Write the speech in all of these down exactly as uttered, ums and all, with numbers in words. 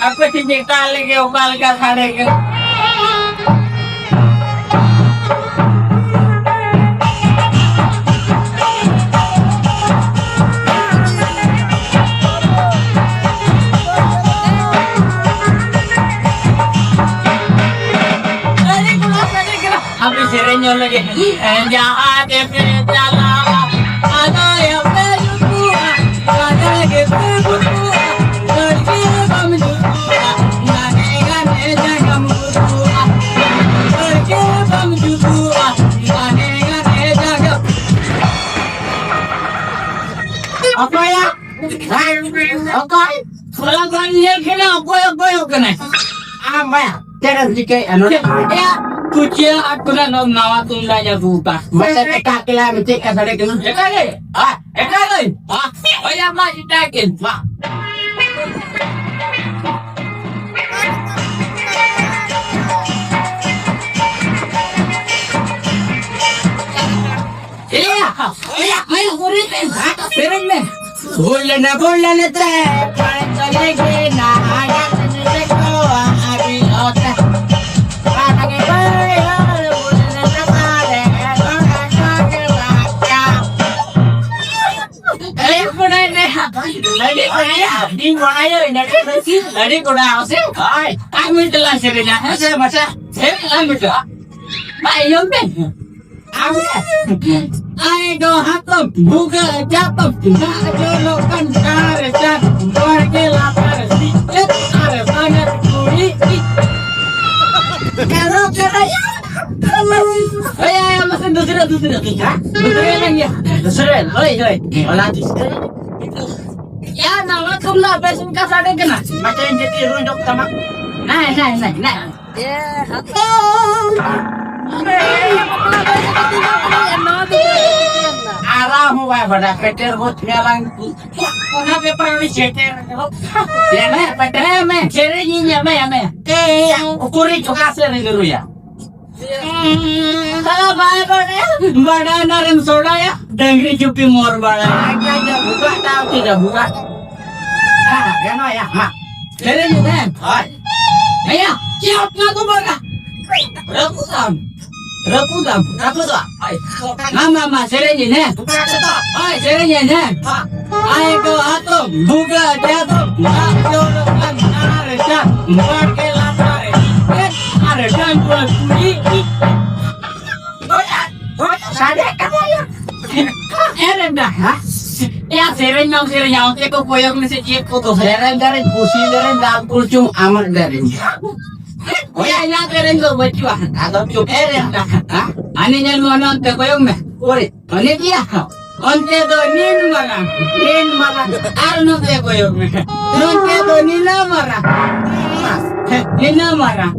ᱟᱯᱮ ᱴᱷᱮᱱ ᱢᱤᱫᱴᱟᱝ ᱞᱟᱹᱜᱤᱫ ᱚᱠᱟ ᱞᱮᱠᱟ ᱥᱟᱰᱮ ᱠᱟᱱᱟ? ᱥᱟᱹᱨᱤ ᱠᱟᱱᱟ, ᱥᱟᱹᱨᱤ ᱠᱟᱱᱟ᱾ ᱟᱯᱮ ᱥᱮᱨᱮᱧ ᱧᱚᱜ ᱞᱟᱹᱜᱤᱫ᱾ ᱡᱟᱦᱟᱸ ᱛᱮᱯᱮ ᱪᱟᱞᱟᱜᱼᱟ, ᱟᱫᱚ ᱟᱯᱮ ᱡᱩᱛᱩᱜᱼᱟ, ᱟᱫᱚ ᱜᱮᱯᱮ ᱜᱩᱛᱩᱜᱼᱟ, ᱵᱟᱹᱲᱛᱤ ᱵᱟᱢ ᱡᱩᱛᱩᱜᱼᱟ, ᱜᱟᱱᱮ ᱜᱟᱱᱮ ᱡᱟᱸᱜᱟᱢ ᱜᱩᱛᱩᱜᱼᱟ, ᱵᱟᱹᱲᱛᱤ ᱵᱟᱢ ᱡᱩᱛᱩᱜᱼᱟ, ᱜᱟᱱᱮ ᱜᱟᱱᱮ ᱡᱟᱸᱜᱟᱢ᱾ ᱚᱠᱚᱭᱟᱜ? ᱚᱠᱚᱭ? ᱛᱷᱚᱲᱟ ᱜᱟᱱ ᱧᱮᱞ ᱠᱮᱫᱟ, ᱚᱠᱚᱭ, ᱚᱠᱚᱭ ᱠᱟᱱᱟᱭ? ᱟᱢ ᱵᱟᱭᱟ, ᱪᱮᱫ ᱮᱢ ᱪᱤᱠᱟᱹᱭᱮᱫᱼᱟ ᱱᱚᱰᱮ? ᱮᱭᱟ, ᱠᱩᱪᱤᱭᱟᱹ ᱟᱹᱛᱩ ᱨᱮ ᱱᱚᱣᱟ ᱱᱟᱣᱟ ᱛᱩᱢᱫᱟᱜ ᱤᱧ ᱟᱹᱜᱩ ᱟᱠᱟᱫ᱾ ᱢᱟᱥᱮ ᱮᱴᱟᱜ ᱠᱮᱞᱟ ᱢᱤᱫᱴᱮᱡ ᱠᱟᱛᱷᱟ ᱞᱟᱹᱭ ᱠᱟᱱᱟ᱾ ᱮᱴᱟᱜ ᱜᱮ? ᱦᱮᱸ, ᱮᱴᱟᱜ ᱜᱮ? ᱦᱮᱸ? ᱦᱳᱭ, ᱟᱢ ᱢᱟ ᱮᱴᱟᱜ ᱜᱮ᱾ ᱢᱟ᱾ ᱮᱭᱟ, ᱮᱭᱟ, ᱮᱭᱟ, ᱩᱨᱤᱡ ᱮᱱ, ᱦᱟᱴ ᱥᱮᱨᱮᱧ ᱢᱮ᱾ ᱵᱚᱞᱮᱱᱟ, ᱵᱚᱞᱮᱱᱟ ᱛᱮ, ᱯᱟᱸᱪ ᱛᱟᱹᱨᱤᱠᱷ ᱨᱮ ᱱᱟᱦᱟᱜ ᱠᱟᱹᱢᱤ ᱨᱮᱠᱚ ᱟᱹᱰᱤ ᱚᱛᱮ᱾ ᱟᱲᱟᱜᱮ ᱵᱟᱭ ᱦᱚᱲ, ᱵᱚᱞᱮᱱᱟ ᱛᱟᱯᱟᱨᱮ, ᱵᱟᱝ ᱟᱠᱟ ᱜᱮ ᱵᱟᱠᱟ᱾ ᱟᱹᱰᱤ ᱵᱟᱲᱟᱭ ᱨᱮ, ᱟᱹᱰᱤ ᱵᱟᱲᱟᱭ, ᱟᱹᱰᱤ ᱵᱟᱲᱟᱭ, ᱟᱹᱰᱤ ᱵᱟᱲᱟᱭ, ᱦᱳᱭ᱾ ᱟᱨ ᱢᱤᱫᱴᱟᱝ ᱞᱟᱝ ᱥᱮᱨᱮᱧᱟ, ᱦᱮᱸ ᱥᱮ, ᱢᱟᱥᱮ? ᱥᱮᱨᱮᱧ ᱟᱨ ᱢᱤᱫᱴᱟᱝ᱾ ᱵᱟᱭ ᱟᱸᱡᱚᱢ ᱯᱮ᱾ ᱟᱭ ᱫᱚ ᱦᱟᱛᱚᱢ, ᱵᱷᱩᱜᱟᱹᱜ ᱡᱟᱛᱚᱢ, ᱫᱟᱜ ᱡᱚᱨᱚᱜ ᱠᱟᱱ ᱪᱟᱨ ᱪᱟᱨ, ᱵᱟᱲᱜᱮ ᱞᱟᱛᱟᱨ ᱥᱤ ᱪᱮᱫ ᱟᱨ ᱵᱟᱱᱟᱨ ᱠᱩᱲᱤ᱾ ᱠᱟᱨᱚ ᱠᱟᱨᱚ ᱭᱟ᱾ ᱮᱭ, ᱮᱭ, ᱢᱟᱥᱮ ᱫᱩᱥᱨᱟᱹ, ᱫᱩᱥᱨᱟᱹ, ᱫᱩᱥᱨᱟᱹ᱾ ᱫᱩᱥᱨᱟᱹ ᱞᱟᱝ ᱭᱟ᱾ ᱫᱩᱥᱨᱟᱹ, ᱦᱳᱭ, ᱦᱳᱭ᱾ ᱚᱱᱟ ᱫᱩᱥᱨᱟᱹ᱾ ᱭᱟ, ᱱᱟᱣᱟ ᱛᱩᱢᱫᱟᱜ ᱵᱮᱥ ᱞᱮᱠᱟ ᱥᱟᱰᱮ ᱠᱟᱱᱟ᱾ ᱢᱟᱥᱮ ᱤᱧ ᱠᱟᱹᱴᱤᱡ ᱨᱩᱭ ᱰᱚᱜ ᱛᱟᱢᱟ᱾ ᱱᱟᱭ, ᱱᱟᱭ, ᱱᱟᱭ, ᱱᱟᱭ᱾ ᱟᱨᱟᱢ ᱦᱚᱸ ᱵᱟᱭ ᱵᱟᱰᱟᱭ, ᱯᱮᱴᱮᱨ ᱜᱚᱫ ᱢᱮᱭᱟ ᱞᱟᱝ᱾ ᱚᱱᱟ ᱵᱮᱯᱟᱨ ᱩᱱᱤ ᱥᱮᱴᱮᱨ ᱠᱟᱱᱟ᱾ ᱮᱢᱮ, ᱯᱮᱴᱮᱨ ᱢᱮ, ᱥᱮᱨᱮᱧ ᱤᱧ ᱮᱢᱮ, ᱮᱢᱮ᱾ ᱮᱭ, ᱩᱠᱩᱨᱤᱡ ᱪᱷᱚᱠᱟ ᱥᱮᱨᱮᱧ ᱨᱩᱭᱟ᱾ ᱥᱟᱞᱟ ᱵᱟᱭ ᱵᱟᱰᱟᱭᱟ, ᱵᱟᱰᱟᱭ ᱱᱟᱨᱮᱢ ᱥᱚᱰᱟᱭᱟ, ᱰᱟᱝᱨᱤ ᱪᱩᱯᱤ ᱢᱚᱨ ᱵᱟᱲᱟᱭᱟ᱾ ᱟᱪᱪᱷᱟ, ᱟᱪᱪᱷᱟ, ᱵᱷᱩᱜᱟᱜ ᱛᱟᱣ ᱛᱤᱨᱮ ᱵᱷᱩᱜᱟᱜ? ᱦᱮᱸ, ᱜᱟᱱᱚᱜᱼᱟ, ᱢᱟ᱾ ᱥᱮᱨᱮᱧ ᱢᱮ᱾ ᱦᱳᱭ᱾ ᱦᱮᱭᱟ, ᱪᱮᱫ ᱚᱛᱱᱟ ᱠᱚ ᱵᱟᱜᱟ? ᱨᱟᱹᱯᱩᱫᱟᱢ᱾ ᱨᱟᱹᱯᱩᱫᱟᱢ᱾ ᱨᱟᱹᱯᱩᱫᱚᱜᱼᱟ᱾ ᱦᱳᱭ᱾ ᱢᱟ, ᱢᱟ, ᱢᱟ, ᱥᱮᱨᱮᱧ ᱢᱮ᱾ ᱚᱠᱟ ᱨᱮ ᱫᱚ? ᱦᱳᱭ, ᱥᱮᱨᱮᱧ ᱢᱮ᱾ ᱦᱮᱸ᱾ ᱟᱭ ᱫᱚ ᱦᱟᱛᱚᱢ, ᱵᱷᱩᱜᱟᱹ ᱡᱟᱫᱚᱢ, ᱫᱟᱜ ᱡᱚᱨᱚᱜ ᱠᱟᱱ ᱟᱨ ᱪᱟ, ᱵᱟᱲᱜᱮ ᱞᱟᱛᱟᱨ ᱨᱮ, ᱟᱨ ᱰᱟᱝᱜᱩᱣᱟᱹ ᱠᱩᱲᱤ᱾ ᱥᱟᱰᱮ ᱠᱟᱱᱟ ᱭᱟ᱾ ᱮᱨᱮᱱ ᱫᱟ, ᱦᱟ? ᱭᱟ, ᱥᱮᱨᱮᱧ ᱢᱟᱢ ᱥᱮᱨᱮᱧᱟ, ᱚᱱᱛᱮ ᱠᱚ ᱠᱚᱭᱚᱜ ᱢᱮᱥᱮ, ᱪᱮᱫ ᱠᱚ ᱫᱚᱥᱮ? ᱥᱮᱨᱮᱧ ᱫᱟᱨᱮᱧ ᱠᱩᱥᱤ ᱫᱟᱨᱮᱧ ᱫᱟᱞ ᱠᱩᱞᱪᱩᱝ ᱟᱢᱟᱜ ᱫᱟᱨᱮᱧ᱾ ᱚᱭᱟ, ᱤᱧᱟᱹᱜ ᱥᱮᱨᱮᱧ ᱫᱚ ᱵᱟᱹᱪᱩᱜᱼᱟ᱾ ᱟᱫᱚ ᱪᱩᱯ᱾ ᱮᱨᱮᱱ ᱫᱟ, ᱦᱟ? ᱦᱟᱹᱱᱤ ᱧᱮᱞ ᱢᱮ, ᱚᱱᱮ ᱚᱱᱛᱮ ᱠᱚᱭᱚᱜ ᱢᱮ᱾ ᱚᱨᱮ, ᱚᱱᱮ ᱜᱮᱭᱟ᱾ ᱚᱱᱛᱮ ᱫᱚ ᱱᱤᱱ ᱢᱟᱨᱟᱝ, ᱱᱤᱱ ᱢᱟᱨᱟᱝ᱾ ᱟᱨ ᱱᱚᱛᱮ ᱠᱚᱭᱚᱜ ᱢᱮ᱾ ᱱᱚᱛᱮ ᱫᱚ ᱱᱤᱱᱟᱹ ᱢᱟᱨᱟᱝ, ᱱᱤᱱᱟᱹ ᱢᱟᱨᱟᱝ᱾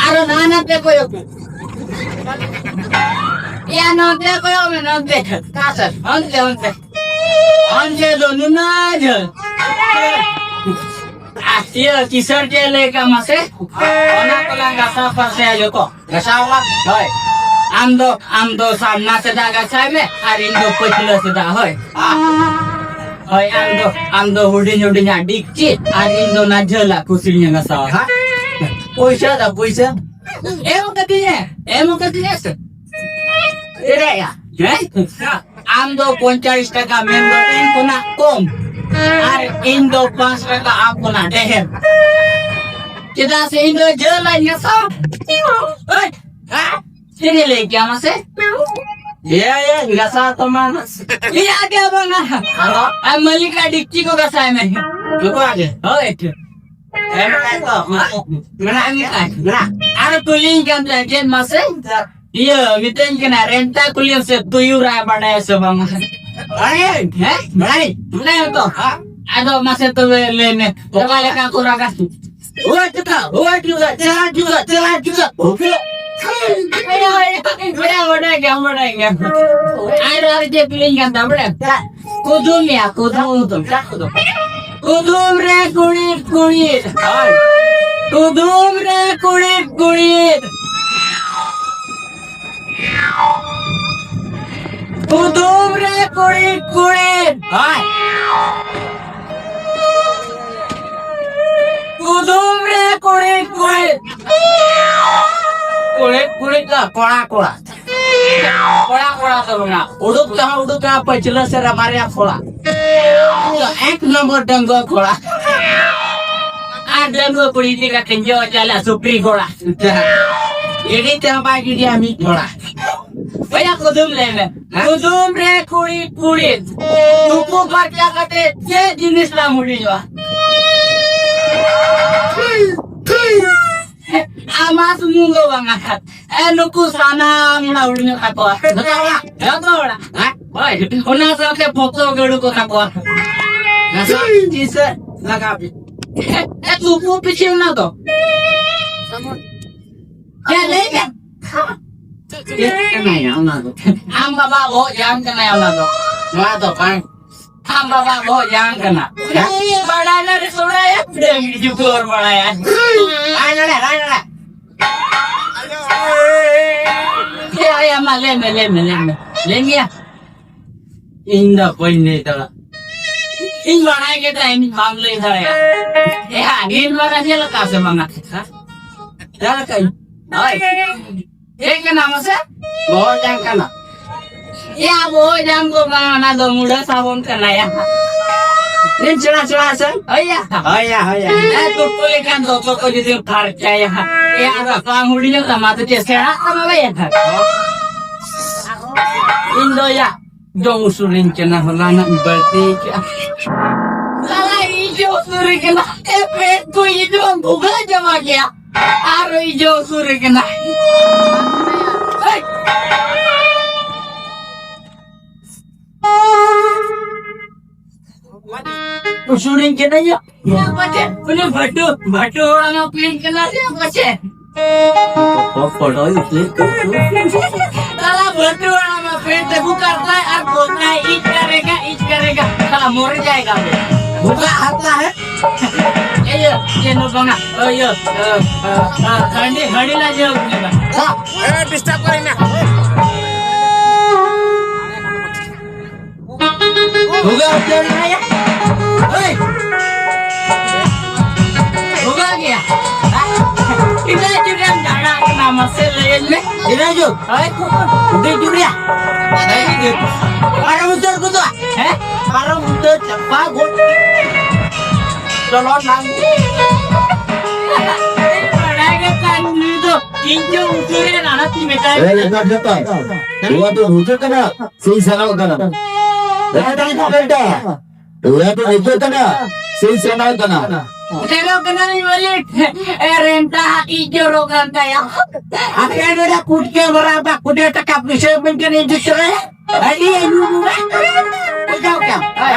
ᱟᱨ ᱱᱟ ᱱᱟᱛᱮ ᱠᱚᱭᱚᱜ ᱢᱮ᱾ ᱭᱟ, ᱱᱚᱛᱮ ᱠᱚᱭᱚᱜ ᱢᱮ, ᱱᱚᱛᱮ᱾ ᱚᱠᱟ ᱥᱮᱫ? ᱚᱱᱛᱮ, ᱚᱱᱛᱮ᱾ ᱚᱱᱛᱮ ᱫᱚ ᱱᱩᱱᱟᱹ ᱡᱷᱟᱹᱞ᱾ ᱟᱨ ᱤᱭᱟᱹ, ᱠᱤᱥᱟᱹᱬ ᱪᱮᱫ ᱞᱟᱹᱭ ᱠᱟᱜ ᱢᱟᱥᱮ? ᱚᱱᱟ ᱠᱚᱞᱟᱝ ᱜᱷᱟᱥᱟᱣ ᱯᱟᱥᱮᱭᱟ ᱡᱚᱛᱚ᱾ ᱜᱷᱟᱥᱟᱣ ᱟᱞᱟᱝ? ᱦᱳᱭ᱾ ᱟᱢ ᱫᱚ, ᱟᱢ ᱫᱚ ᱥᱟᱢᱱᱟ ᱥᱮᱫᱟᱜ ᱜᱷᱟᱥᱟᱭ ᱢᱮ, ᱟᱨ ᱤᱧ ᱫᱚ ᱯᱟᱹᱪᱷᱞᱟᱹ ᱥᱮᱫᱟᱜ, ᱦᱳᱭ᱾ ᱦᱳᱭ, ᱟᱢ ᱫᱚ, ᱟᱢ ᱫᱚ ᱦᱩᱰᱤᱧ ᱦᱩᱰᱤᱧᱟᱜ ᱰᱤᱠᱪᱤ, ᱟᱨ ᱤᱧ ᱫᱚ ᱚᱱᱟ ᱡᱷᱟᱹᱞᱟᱜ ᱠᱩᱥᱤᱧ ᱜᱷᱟᱥᱟᱣᱟ᱾ ᱦᱟ? ᱯᱚᱭᱥᱟ ᱫᱟ, ᱯᱚᱭᱥᱟ᱾ ᱮᱢ ᱠᱟᱹᱫᱤᱧᱟ, ᱮᱢ ᱠᱟᱹᱫᱤᱧᱟ ᱥᱮ? ᱮᱲᱮᱭᱟ᱾ ᱦᱮᱸ? ᱟᱢ ᱫᱚ ᱯᱚᱧᱪᱟᱥ ᱴᱟᱠᱟ ᱢᱮᱱ ᱫᱚ ᱤᱧ ᱠᱷᱚᱱᱟᱜ ᱠᱚᱢ, ᱟᱨ ᱤᱧ ᱫᱚ ᱯᱟᱸᱪ ᱴᱟᱠᱟ ᱟᱢ ᱠᱷᱚᱱᱟᱜ ᱰᱷᱮᱨ᱾ ᱪᱮᱫᱟᱜ ᱥᱮ ᱤᱧ ᱫᱚ ᱡᱷᱟᱹᱞᱟᱧ ᱜᱷᱟᱥᱟᱣ᱾ ᱦᱳᱭ, ᱦᱮᱸ? ᱪᱮᱫ ᱮ ᱞᱟᱹᱭ ᱠᱮᱭᱟ ᱢᱟᱥᱮ? ᱮᱭᱟ, ᱮᱭᱟ, ᱜᱷᱟᱥᱟᱣ ᱛᱟᱢᱟ᱾ ᱤᱧᱟᱹᱜ ᱜᱮ ᱵᱟᱝᱟ᱾ ᱟᱫᱚ? ᱟᱨ ᱢᱟᱹᱞᱤᱠᱟᱜ ᱰᱤᱠᱪᱤ ᱠᱚ ᱜᱷᱟᱥᱟᱣ ᱢᱮ᱾ ᱱᱩᱠᱩᱣᱟᱜ ᱜᱮ? ᱦᱳᱭ᱾ ᱮᱢ ᱠᱟᱭ ᱛᱚ, ᱢᱟ᱾ ᱢᱮᱱᱟᱜ ᱜᱮ ᱠᱟᱭ᱾ ᱢᱮᱱᱟᱜ᱾ ᱟᱨ ᱠᱩᱞᱤᱧ ᱠᱟᱱ ᱛᱟᱦᱮᱸ, ᱪᱮᱫ ᱢᱟᱥᱮ? ᱤᱭᱟᱹ, ᱢᱤᱛᱟᱹᱧ ᱠᱟᱱᱟ, ᱨᱮᱱᱛᱟ ᱠᱩᱞᱤᱭᱮᱢ ᱥᱮ ᱛᱩᱭᱩ ᱨᱟᱜ ᱵᱟᱰᱟᱭᱟ ᱥᱮ ᱵᱟᱝ? ᱵᱟᱲᱟᱭᱟᱹᱧ᱾ ᱦᱮᱸ? ᱵᱟᱲᱟᱭᱟᱹᱧ᱾ ᱵᱟᱲᱟᱭᱟᱢ ᱛᱚ? ᱦᱮᱸ᱾ ᱟᱫᱚ ᱢᱟᱥᱮ ᱛᱚᱵᱮ ᱞᱟᱹᱭ ᱢᱮ, ᱚᱠᱟ ᱞᱮᱠᱟ ᱠᱚ ᱨᱟᱜᱟ? ᱦᱩᱣᱟ ᱪᱩᱠᱟ, ᱦᱩᱣᱟ ᱪᱩᱠᱟ, ᱪᱟᱞᱟ ᱪᱩᱠᱟ, ᱪᱟᱞᱟ ᱪᱩᱠᱟ, ᱦᱩᱣᱟ᱾ ᱵᱟᱲᱟᱭ ᱜᱮᱭᱟ, ᱵᱟᱲᱟᱭ ᱜᱮᱭᱟ᱾ ᱟᱨ, ᱟᱨ ᱪᱮᱫ ᱠᱩᱞᱤᱧ ᱠᱟᱱ ᱛᱟᱢ ᱵᱟᱲᱟᱭᱟᱢ? ᱪᱟᱞᱟ᱾ ᱠᱩᱫᱩᱢ ᱭᱟ, ᱠᱩᱫᱩᱢ᱾ ᱪᱟᱞᱟ ᱠᱩᱫᱩᱢ᱾ ᱠᱩᱫᱩᱢ ᱨᱮ ᱠᱩᱲᱤᱫ ᱠᱩᱲᱤᱫ᱾ ᱦᱳᱭ᱾ ᱠᱩᱫᱩᱢ ᱨᱮ ᱠᱩᱲᱤᱫ ᱠᱩᱲᱤᱫ᱾ ᱠᱩᱫᱩᱢ ᱨᱮ ᱠᱩᱲᱤᱫ ᱠᱩᱲᱤᱫ᱾ ᱦᱳᱭ᱾ ᱠᱩᱲᱤ ᱠᱩᱲᱤ ᱫᱚ ᱠᱚᱲᱟ ᱠᱚᱲᱟ᱾ ᱠᱚᱲᱟ ᱠᱚᱲᱟ ᱫᱚ ᱵᱟᱝᱟ᱾ ᱩᱰᱩᱠ ᱛᱮᱦᱚᱸ ᱩᱰᱩᱠᱟ ᱯᱟᱹᱪᱷᱞᱟᱹ ᱥᱮᱫ ᱨᱮ ᱵᱟᱨᱭᱟ ᱯᱷᱚᱲᱟ᱾ ᱮᱠ ᱱᱚᱢᱵᱚᱨ ᱰᱟᱺᱜᱩᱣᱟᱹ ᱠᱚᱲᱟ᱾ ᱟᱨ ᱰᱟᱺᱜᱩᱣᱟᱹ ᱠᱩᱲᱤ ᱤᱫᱤ ᱠᱟᱛᱮ ᱡᱚ ᱪᱟᱞᱟ ᱥᱩᱠᱨᱤ ᱜᱚᱲᱟ᱾ ᱜᱤᱰᱤ ᱛᱮᱦᱚᱸ ᱵᱟᱭ ᱜᱤᱰᱤᱭᱟ ᱢᱤᱫ ᱜᱚᱲᱟ᱾ ᱵᱚᱭᱦᱟ ᱠᱩᱫᱩᱢ ᱞᱟᱹᱭ ᱢᱮ᱾ ᱠᱩᱫᱩᱢ ᱨᱮ ᱠᱩᱲᱤ ᱠᱩᱲᱤ ᱛᱩᱯᱩ ᱯᱷᱟᱨᱪᱟ ᱠᱟᱛᱮ ᱪᱮᱫ ᱡᱤᱱᱤᱥ ᱞᱟᱝ ᱦᱩᱰᱤᱧᱚᱜᱼᱟ? ᱟᱢᱟᱜ ᱥᱩᱢᱩᱝ ᱫᱚ ᱵᱟᱝᱟ᱾ ᱮ, ᱱᱩᱠᱩ ᱥᱟᱱᱟᱢ ᱚᱲᱟᱜ ᱦᱩᱰᱤᱧᱚᱜ ᱛᱟᱠᱚᱣᱟ᱾ ᱡᱚᱛᱚ ᱚᱲᱟᱜ? ᱡᱚᱛᱚ ᱚᱲᱟᱜ᱾ ᱦᱮᱸ? ᱦᱳᱭ᱾ ᱚᱱᱟ ᱥᱟᱶᱛᱮ ᱯᱚᱛᱚᱵ ᱜᱟᱹᱰᱩ ᱠᱚ ᱛᱟᱠᱚᱣᱟ᱾ ᱱᱟᱥᱟ ᱛᱤᱥᱮ ᱞᱟᱜᱟᱣ ᱵᱤᱱ᱾ ᱮ, ᱮ, ᱛᱩᱯᱩ ᱯᱤᱪᱷᱤ ᱚᱱᱟ ᱫᱚ᱾ ᱦᱮᱸ, ᱞᱟᱹᱭ ᱢᱮ᱾ ᱪᱮᱫ ᱠᱟᱱᱟᱭᱟ ᱚᱱᱟ ᱫᱚ? ᱟᱢ ᱵᱟᱵᱟ ᱵᱚᱦᱚᱜ ᱡᱟᱝ ᱠᱟᱱᱟᱭ ᱚᱱᱟ ᱫᱚ᱾ ᱱᱚᱣᱟ ᱫᱚ ᱵᱟᱝ᱾ ᱟᱢ ᱵᱟᱵᱟ ᱵᱚᱦᱚᱜ ᱡᱟᱝ ᱠᱟᱱᱟ᱾ ᱦᱮᱸ? ᱵᱟᱲᱟᱭ ᱱᱟ ᱨᱮ ᱥᱚᱲᱟᱭᱟ, ᱰᱟᱹᱝᱨᱤ ᱡᱩᱛᱩ ᱦᱚᱲ ᱵᱟᱲᱟᱭᱟ᱾ ᱟᱭ ᱱᱚᱰᱮ, ᱟᱭ ᱱᱚᱰᱮ᱾ ᱮ, ᱟᱭ, ᱟᱢ ᱢᱟ ᱞᱟᱹᱭ ᱢᱮ, ᱞᱟᱹᱭ ᱢᱮ, ᱞᱟᱹᱭ ᱢᱮ᱾ ᱞᱟᱹᱭ ᱢᱮᱭᱟ᱾ ᱤᱧ ᱫᱚ ᱵᱟᱹᱧ ᱞᱟᱹᱭ ᱫᱟᱲᱮᱭᱟᱜᱼᱟ᱾ ᱤᱧ ᱵᱟᱲᱟᱭ ᱜᱮ ᱛᱟᱦᱮᱸ, ᱤᱧ ᱵᱟᱢ ᱞᱟᱹᱭ ᱫᱟᱲᱮᱭᱟᱜᱼᱟ᱾ ᱮ, ᱦᱟ, ᱱᱤᱨᱢᱟᱞᱟ ᱧᱮᱞ ᱟᱠᱟᱫ ᱥᱮ ᱵᱟᱝᱟ? ᱦᱟ? ᱧᱮᱞ ᱟᱠᱟᱫ ᱤᱧ᱾ ᱦᱳᱭ᱾ ᱪᱮᱫ ᱠᱟᱱᱟ ᱢᱟᱥᱮ? ᱵᱚᱦᱚᱜ ᱡᱟᱝ ᱠᱟᱱᱟ᱾ ᱭᱟ, ᱵᱚᱦᱚᱜ ᱡᱟᱝ ᱫᱚ ᱵᱟᱝ, ᱚᱱᱟ ᱫᱚ ᱢᱩᱰᱟᱹ ᱥᱟᱵᱚᱱ ᱠᱟᱱᱟ ᱭᱟ᱾ ᱤᱧ ᱪᱷᱚᱲᱟ ᱪᱷᱚᱲᱟ ᱥᱮ? ᱦᱳᱭ ᱭᱟ᱾ ᱦᱳᱭ ᱭᱟ, ᱦᱳᱭ ᱭᱟ᱾ ᱮ, ᱛᱩᱯᱩ ᱞᱮᱠᱷᱟᱱ ᱫᱚᱛᱚ ᱠᱚ ᱡᱩᱫᱤᱢ ᱯᱷᱟᱨᱪᱟᱭᱟ᱾ ᱭᱟ, ᱟᱫᱚ ᱵᱟᱝ ᱦᱩᱰᱤᱧᱚᱜ ᱛᱟᱢᱟ, ᱟᱫᱚ ᱪᱮᱫ ᱥᱮᱬᱟᱜ ᱛᱟᱢᱟ ᱵᱟᱭᱟ? ᱤᱧ ᱫᱚ ᱭᱟ, ᱡᱚᱢ ᱩᱥᱩᱞᱤᱧ ᱠᱟᱱᱟ, ᱦᱚᱞᱟᱱᱟᱜ ᱤᱧ ᱵᱟᱹᱲᱛᱤ ᱠᱮᱜᱼᱟ᱾ ᱞᱟᱞᱟ, ᱤᱧ ᱡᱚᱢ ᱩᱥᱩᱞᱤᱧ ᱠᱟᱱᱟ᱾ ᱮ, ᱯᱮᱴ ᱠᱚ ᱤᱧ ᱫᱚ ᱵᱷᱩᱜᱟᱹᱜ ᱪᱟᱵᱟ ᱠᱮᱜᱼᱟ᱾ ᱟᱨ ᱤᱧ ᱡᱚᱢ ᱩᱥᱩᱞᱤᱧ ᱠᱟᱱᱟ᱾ ᱦᱮᱭ! ᱩᱥᱩᱞᱤᱧ ᱠᱟᱱᱟ ᱭᱟ᱾ ᱭᱟ ᱯᱟᱪᱮ, ᱩᱱᱤ ᱵᱷᱟᱴᱩ, ᱵᱷᱟᱴᱩ ᱦᱚᱲ ᱟᱢᱟᱜ ᱯᱮᱱᱴ ᱠᱟᱱᱟ ᱥᱮ ᱯᱟᱪᱮ? ᱯᱚ-, ᱯᱚ-, ᱯᱚᱲᱚᱭ ᱩᱛᱟᱹᱨ ᱠᱚ᱾ साला भट्टू वाला में पेट देखो करता है और बोलता है, "ईज करेगा, ईज करेगा।" साला मर जाएगा बे। भूखा हरता है। ये, ये, ये नो बना। ओ, ये, अ, अ, अ, हंडी, हंडी ला जाओ अपने पास। हाँ। ए, डिस्टर्ब करे ना। होगा क्या? ए! होगा क्या? हाँ? ᱪᱮᱫᱟᱜ ᱪᱚ? ᱦᱳᱭ᱾ ᱩᱰᱤ ᱡᱩᱨᱤᱭᱟ᱾ ᱯᱟᱨᱚᱢ ᱩᱛᱟᱹᱨ ᱠᱚᱫᱚ᱾ ᱦᱮᱸ? ᱯᱟᱨᱚᱢ ᱩᱛᱟᱹᱨ ᱪᱟᱯᱟ ᱜᱚᱫ᱾ ᱪᱚᱞᱚ ᱱᱟᱝ᱾ ᱵᱟᱲᱟᱭ ᱜᱮ ᱠᱟᱱ ᱱᱩᱭ ᱫᱚ ᱤᱧ ᱪᱚ ᱩᱛᱟᱹᱨᱮ ᱱᱟᱱᱟ ᱛᱤᱧ ᱢᱮᱛᱟᱭ᱾ ᱮ, ᱞᱮᱠᱟ ᱡᱚᱛᱚ᱾ ᱱᱚᱣᱟ ᱫᱚ ᱦᱩᱡᱩᱜ ᱠᱟᱱᱟ᱾ ᱥᱤᱧ ᱥᱮᱱᱚᱜ ᱠᱟᱱᱟ᱾ ᱮ, ᱛᱟᱦᱮᱸ ᱠᱚᱜ ᱵᱮᱴᱟ᱾ ᱩᱲᱟᱹ ᱫᱚ ᱦᱤᱡᱩᱜ ᱠᱟᱱᱟ᱾ ᱥᱤᱧ ᱥᱮᱱᱚᱜ ᱠᱟᱱᱟ᱾ ᱥᱮᱱᱚᱜ ᱠᱟᱱᱟ ᱱᱩᱭ ᱢᱟᱹᱞᱤᱠ᱾ ᱮ, ᱨᱮᱱᱴᱟ ᱦᱟᱹᱠᱤ ᱡᱚᱨᱚᱜ ᱠᱟᱱ ᱛᱟᱭᱟ᱾ ᱟᱯᱮ ᱱᱚᱰᱮ ᱠᱩᱴᱠᱮ ᱢᱟᱨᱟ ᱵᱟ ᱠᱩᱰᱮ ᱴᱟᱠᱟ ᱯᱩᱭᱥᱟᱹ ᱵᱟᱹᱧ ᱠᱟᱱᱟ ᱤᱧ ᱫᱚ ᱪᱚᱭ᱾ ᱟᱹᱰᱤ ᱟᱹᱭᱩ ᱵᱩ᱾ ᱵᱩᱡᱷᱟᱹᱣ ᱠᱮᱫᱟᱢ? ᱦᱳᱭ᱾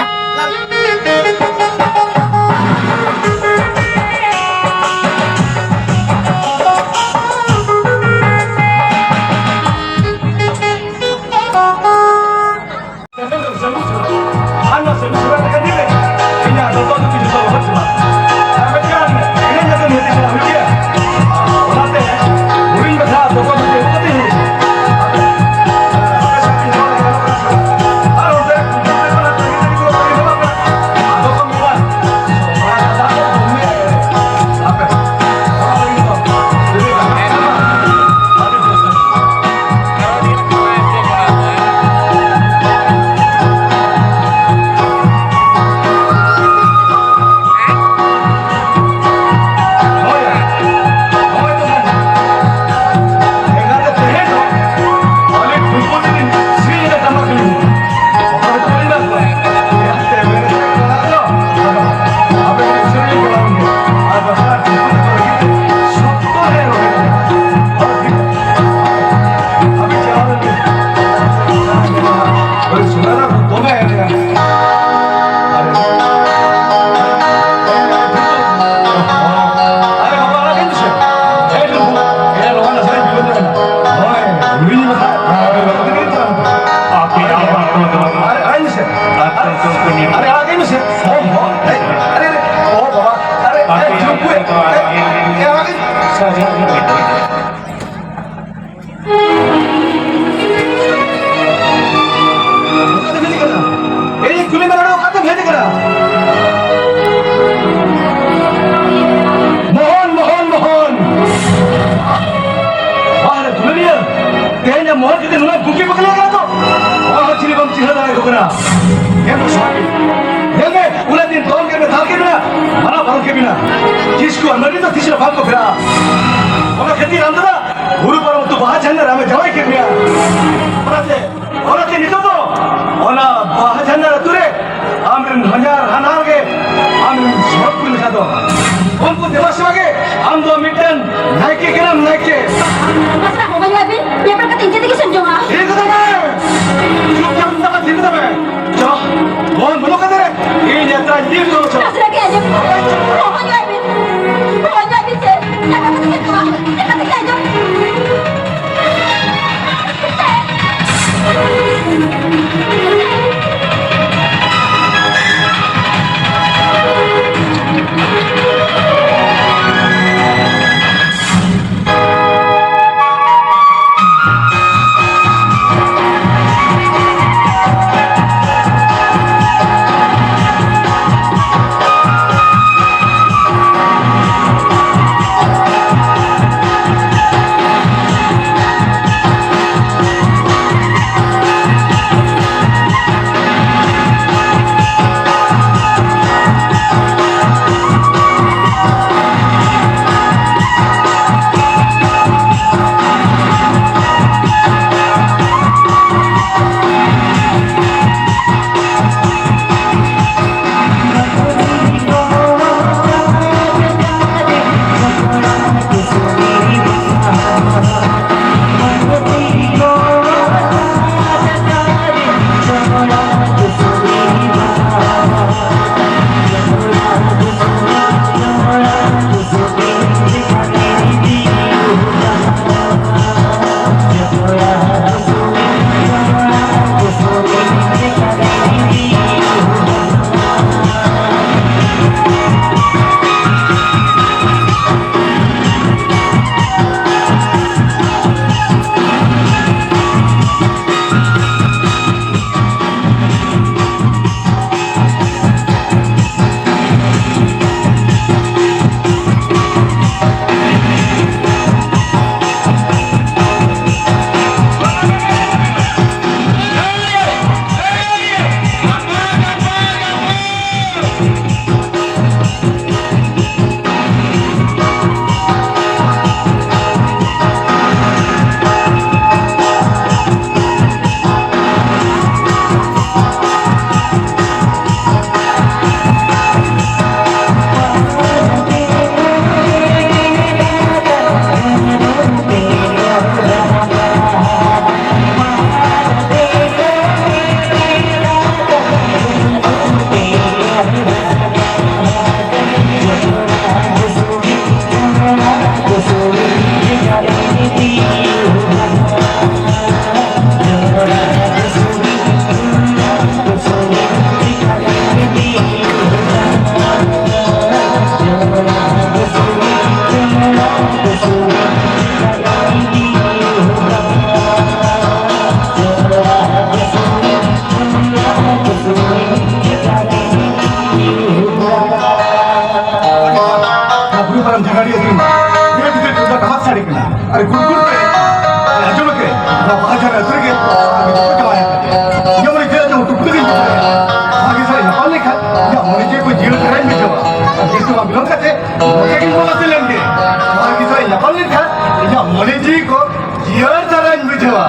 ᱟᱨ ᱱᱚᱣᱟ ᱥᱟᱹᱜᱩᱱ ᱥᱚᱵᱷᱟ ᱞᱮᱠᱟ ᱫᱤᱱ ᱨᱮ ᱤᱧᱟᱹᱜ ᱫᱚᱛᱚ ᱫᱷᱩᱛᱤ ᱡᱚᱛᱚ ᱞᱚᱦᱚᱫ ᱪᱟᱵᱟᱜᱼᱟ᱾ ᱟᱨ ᱢᱮᱱᱠᱷᱟᱱ ᱮᱱᱮᱡ ᱧᱮᱞᱛᱮ ᱱᱤᱦᱟᱹᱛᱤ ᱪᱟᱞᱟᱜ ᱦᱩᱭᱩᱜ ᱜᱮᱭᱟ᱾ ᱚᱱᱟᱛᱮ ᱦᱩᱰᱤᱧ ᱢᱟᱪᱷᱟ ᱫᱚᱛᱚ ᱫᱷᱩᱛᱤ ᱟᱹᱜᱩ ᱠᱟᱛᱮ ᱦᱤᱡᱩᱜ ᱢᱮ᱾ ᱟᱨ ᱚᱱᱛᱮ ᱟᱫᱚ ᱠᱚ ᱢᱮᱱᱟ, ᱟᱨᱮ, ᱟᱲᱟᱜ ᱢᱮᱥᱮ᱾ ᱦᱚᱲ, ᱦᱚᱲ, ᱦᱮᱡ, ᱟᱨᱮ, ᱟᱨᱮ, ᱚ ᱵᱟᱵᱟ, ᱟᱨᱮ, ᱟᱨᱮ, ᱪᱩᱯ ᱠᱚ, ᱮ, ᱮ, ᱟᱲᱟᱜ ᱢᱮ᱾ ᱚᱠᱟᱛᱮᱢ ᱦᱮᱡ ᱠᱟᱱᱟ? ᱮᱭ, ᱠᱩᱞᱤ ᱠᱟᱱᱟ, ᱚᱠᱟᱛᱮᱢ ᱦᱮᱡ ᱠᱟᱱᱟ? ᱢᱳᱦᱚᱱ, ᱢᱳᱦᱚᱱ, ᱢᱳᱦᱚᱱ᱾ ᱵᱟᱦᱨᱮ ᱫᱩᱞᱟᱹᱲᱤᱭᱟᱹ᱾ ᱢᱟᱱᱟ ᱵᱟᱨᱚᱱ ᱠᱮᱫ ᱵᱤᱱᱟ᱾ ᱛᱤᱥ ᱠᱚ ᱟᱨ ᱢᱟᱹᱱᱢᱤ ᱫᱚ ᱛᱤᱥ ᱨᱮ ᱵᱟᱝ ᱠᱚ ᱯᱷᱮᱨᱟᱜᱼᱟ᱾ ᱚᱱᱟ ᱠᱷᱟᱹᱛᱤᱨ ᱟᱢ ᱫᱟᱫᱟ ᱵᱩᱨᱩ ᱯᱟᱨᱚᱢ ᱛᱚ ᱵᱟᱦᱟ ᱡᱷᱟᱨᱱᱟ ᱨᱮ ᱟᱢᱮ ᱡᱟᱶᱟᱭ ᱠᱮᱫ ᱢᱮᱭᱟ᱾ ᱚᱱᱟᱛᱮ, ᱚᱱᱟᱛᱮ ᱱᱤᱛᱚᱜ ᱫᱚ ᱚᱱᱟ ᱵᱟᱦᱟ ᱡᱷᱟᱨᱱᱟ ᱟᱹᱛᱩ ᱨᱮ ᱟᱢ ᱨᱮᱱ ᱦᱚᱧᱦᱟᱨ ᱦᱟᱱᱦᱟᱨ ᱜᱮ ᱟᱢ ᱨᱮᱱ ᱥᱚᱲᱚᱠ ᱠᱩᱞᱤ ᱞᱮᱠᱟ ᱫᱚ᱾ ᱩᱱᱠᱩ ᱫᱮᱵᱟ ᱥᱮᱵᱟ ᱜᱮ ᱟᱢ ᱫᱚ ᱢᱤᱫᱴᱮᱱ ᱱᱟᱭᱠᱮ ᱠᱟᱱᱟᱢ, ᱱᱟᱭᱠᱮ᱾ ᱟᱪᱪᱷᱟ, ᱦᱚᱦᱚᱧ ᱟᱹᱵᱤᱱ ᱧᱮᱯᱮᱞ ᱠᱟᱛᱮ ᱤᱧ ᱪᱮᱫ ᱜᱮ ᱥᱮᱱ ᱡᱚᱝᱟ᱾ ᱛᱷᱤᱨ ᱠᱟᱛᱟᱢ ᱢᱮ᱾ ᱪᱩᱯᱪᱟᱯ ᱠᱟᱛᱟᱢ ᱢᱮ, ᱛᱷᱤᱨ ᱠᱟᱛᱟᱢ ᱢᱮ᱾ ᱪᱚ, ᱵᱚᱱ ᱵᱚᱞᱚ ᱠᱟᱛᱮ ᱨᱮ ᱤᱧ ᱮᱠᱞᱟ ᱡᱤᱞ ᱠᱚ ᱪᱚ᱾ ᱟᱥᱨᱟ ᱜᱮ ᱟᱸᱡᱚᱢ᱾ ᱦᱚᱦᱚᱧ ᱟᱹᱵᱤᱱ᱾ ᱦᱚᱦᱚᱧ ᱟᱹᱵᱤᱱ ᱥᱮ᱾ ᱪᱮᱫ ᱠᱟᱛᱮ ᱟᱸᱡᱚᱢ᱾ ᱯᱟᱨᱚᱢ ᱡᱷᱟᱜᱟᱲᱤ ᱟᱹᱛᱩ ᱨᱮ ᱱᱤᱭᱟᱹ ᱵᱷᱤᱛᱤᱨ ᱛᱩᱢᱫᱟᱜ ᱴᱟᱢᱟᱠ ᱥᱟᱰᱮ ᱠᱟᱱᱟ᱾ ᱟᱨ ᱜᱩᱲ ᱜᱩᱲ ᱛᱮ ᱟᱸᱡᱚᱢ ᱟᱛᱮ ᱱᱚᱣᱟ ᱵᱟᱦᱟ ᱡᱷᱟᱲ ᱟᱹᱛᱩ ᱨᱮᱜᱮ ᱡᱟᱶᱟᱭ ᱟᱠᱟᱫᱮᱭᱟ᱾ ᱤᱧ ᱢᱚᱱᱮ ᱡᱤᱣᱤ ᱨᱮ ᱴᱩᱠᱴᱩᱠ ᱤᱧ ᱵᱩᱡᱷᱟᱹᱣᱟ᱾ ᱵᱷᱟᱜᱮ ᱥᱟᱞᱟᱜ ᱧᱟᱯᱟᱢ ᱞᱮᱱᱠᱷᱟᱱ ᱤᱧᱟᱹᱜ ᱢᱚᱱᱮ ᱡᱤᱣᱤ ᱠᱚ ᱡᱤᱭᱟᱹᱲ ᱫᱷᱟᱨᱟᱧ ᱵᱩᱡᱷᱟᱹᱣᱟ᱾ ᱟᱨ ᱵᱮᱥ ᱫᱚ ᱵᱟᱝ ᱵᱤᱞᱚᱢ ᱠᱟᱛᱮ ᱱᱚᱝᱠᱟ ᱜᱤᱧ ᱵᱚᱞᱚ ᱥᱮ ᱞᱮᱱ ᱜᱮ᱾ ᱵᱷᱟᱜᱮ ᱥᱟᱞᱟᱜ ᱧᱟᱯᱟᱢ ᱞᱮᱱᱠᱷᱟᱱ ᱤᱧᱟᱹᱜ ᱢᱚᱱᱮ ᱡᱤᱣᱤ ᱠᱚ ᱡᱤᱭᱟᱹᱲ ᱫᱷᱟᱨᱟᱧ ᱵᱩᱡᱷᱟᱹᱣᱟ᱾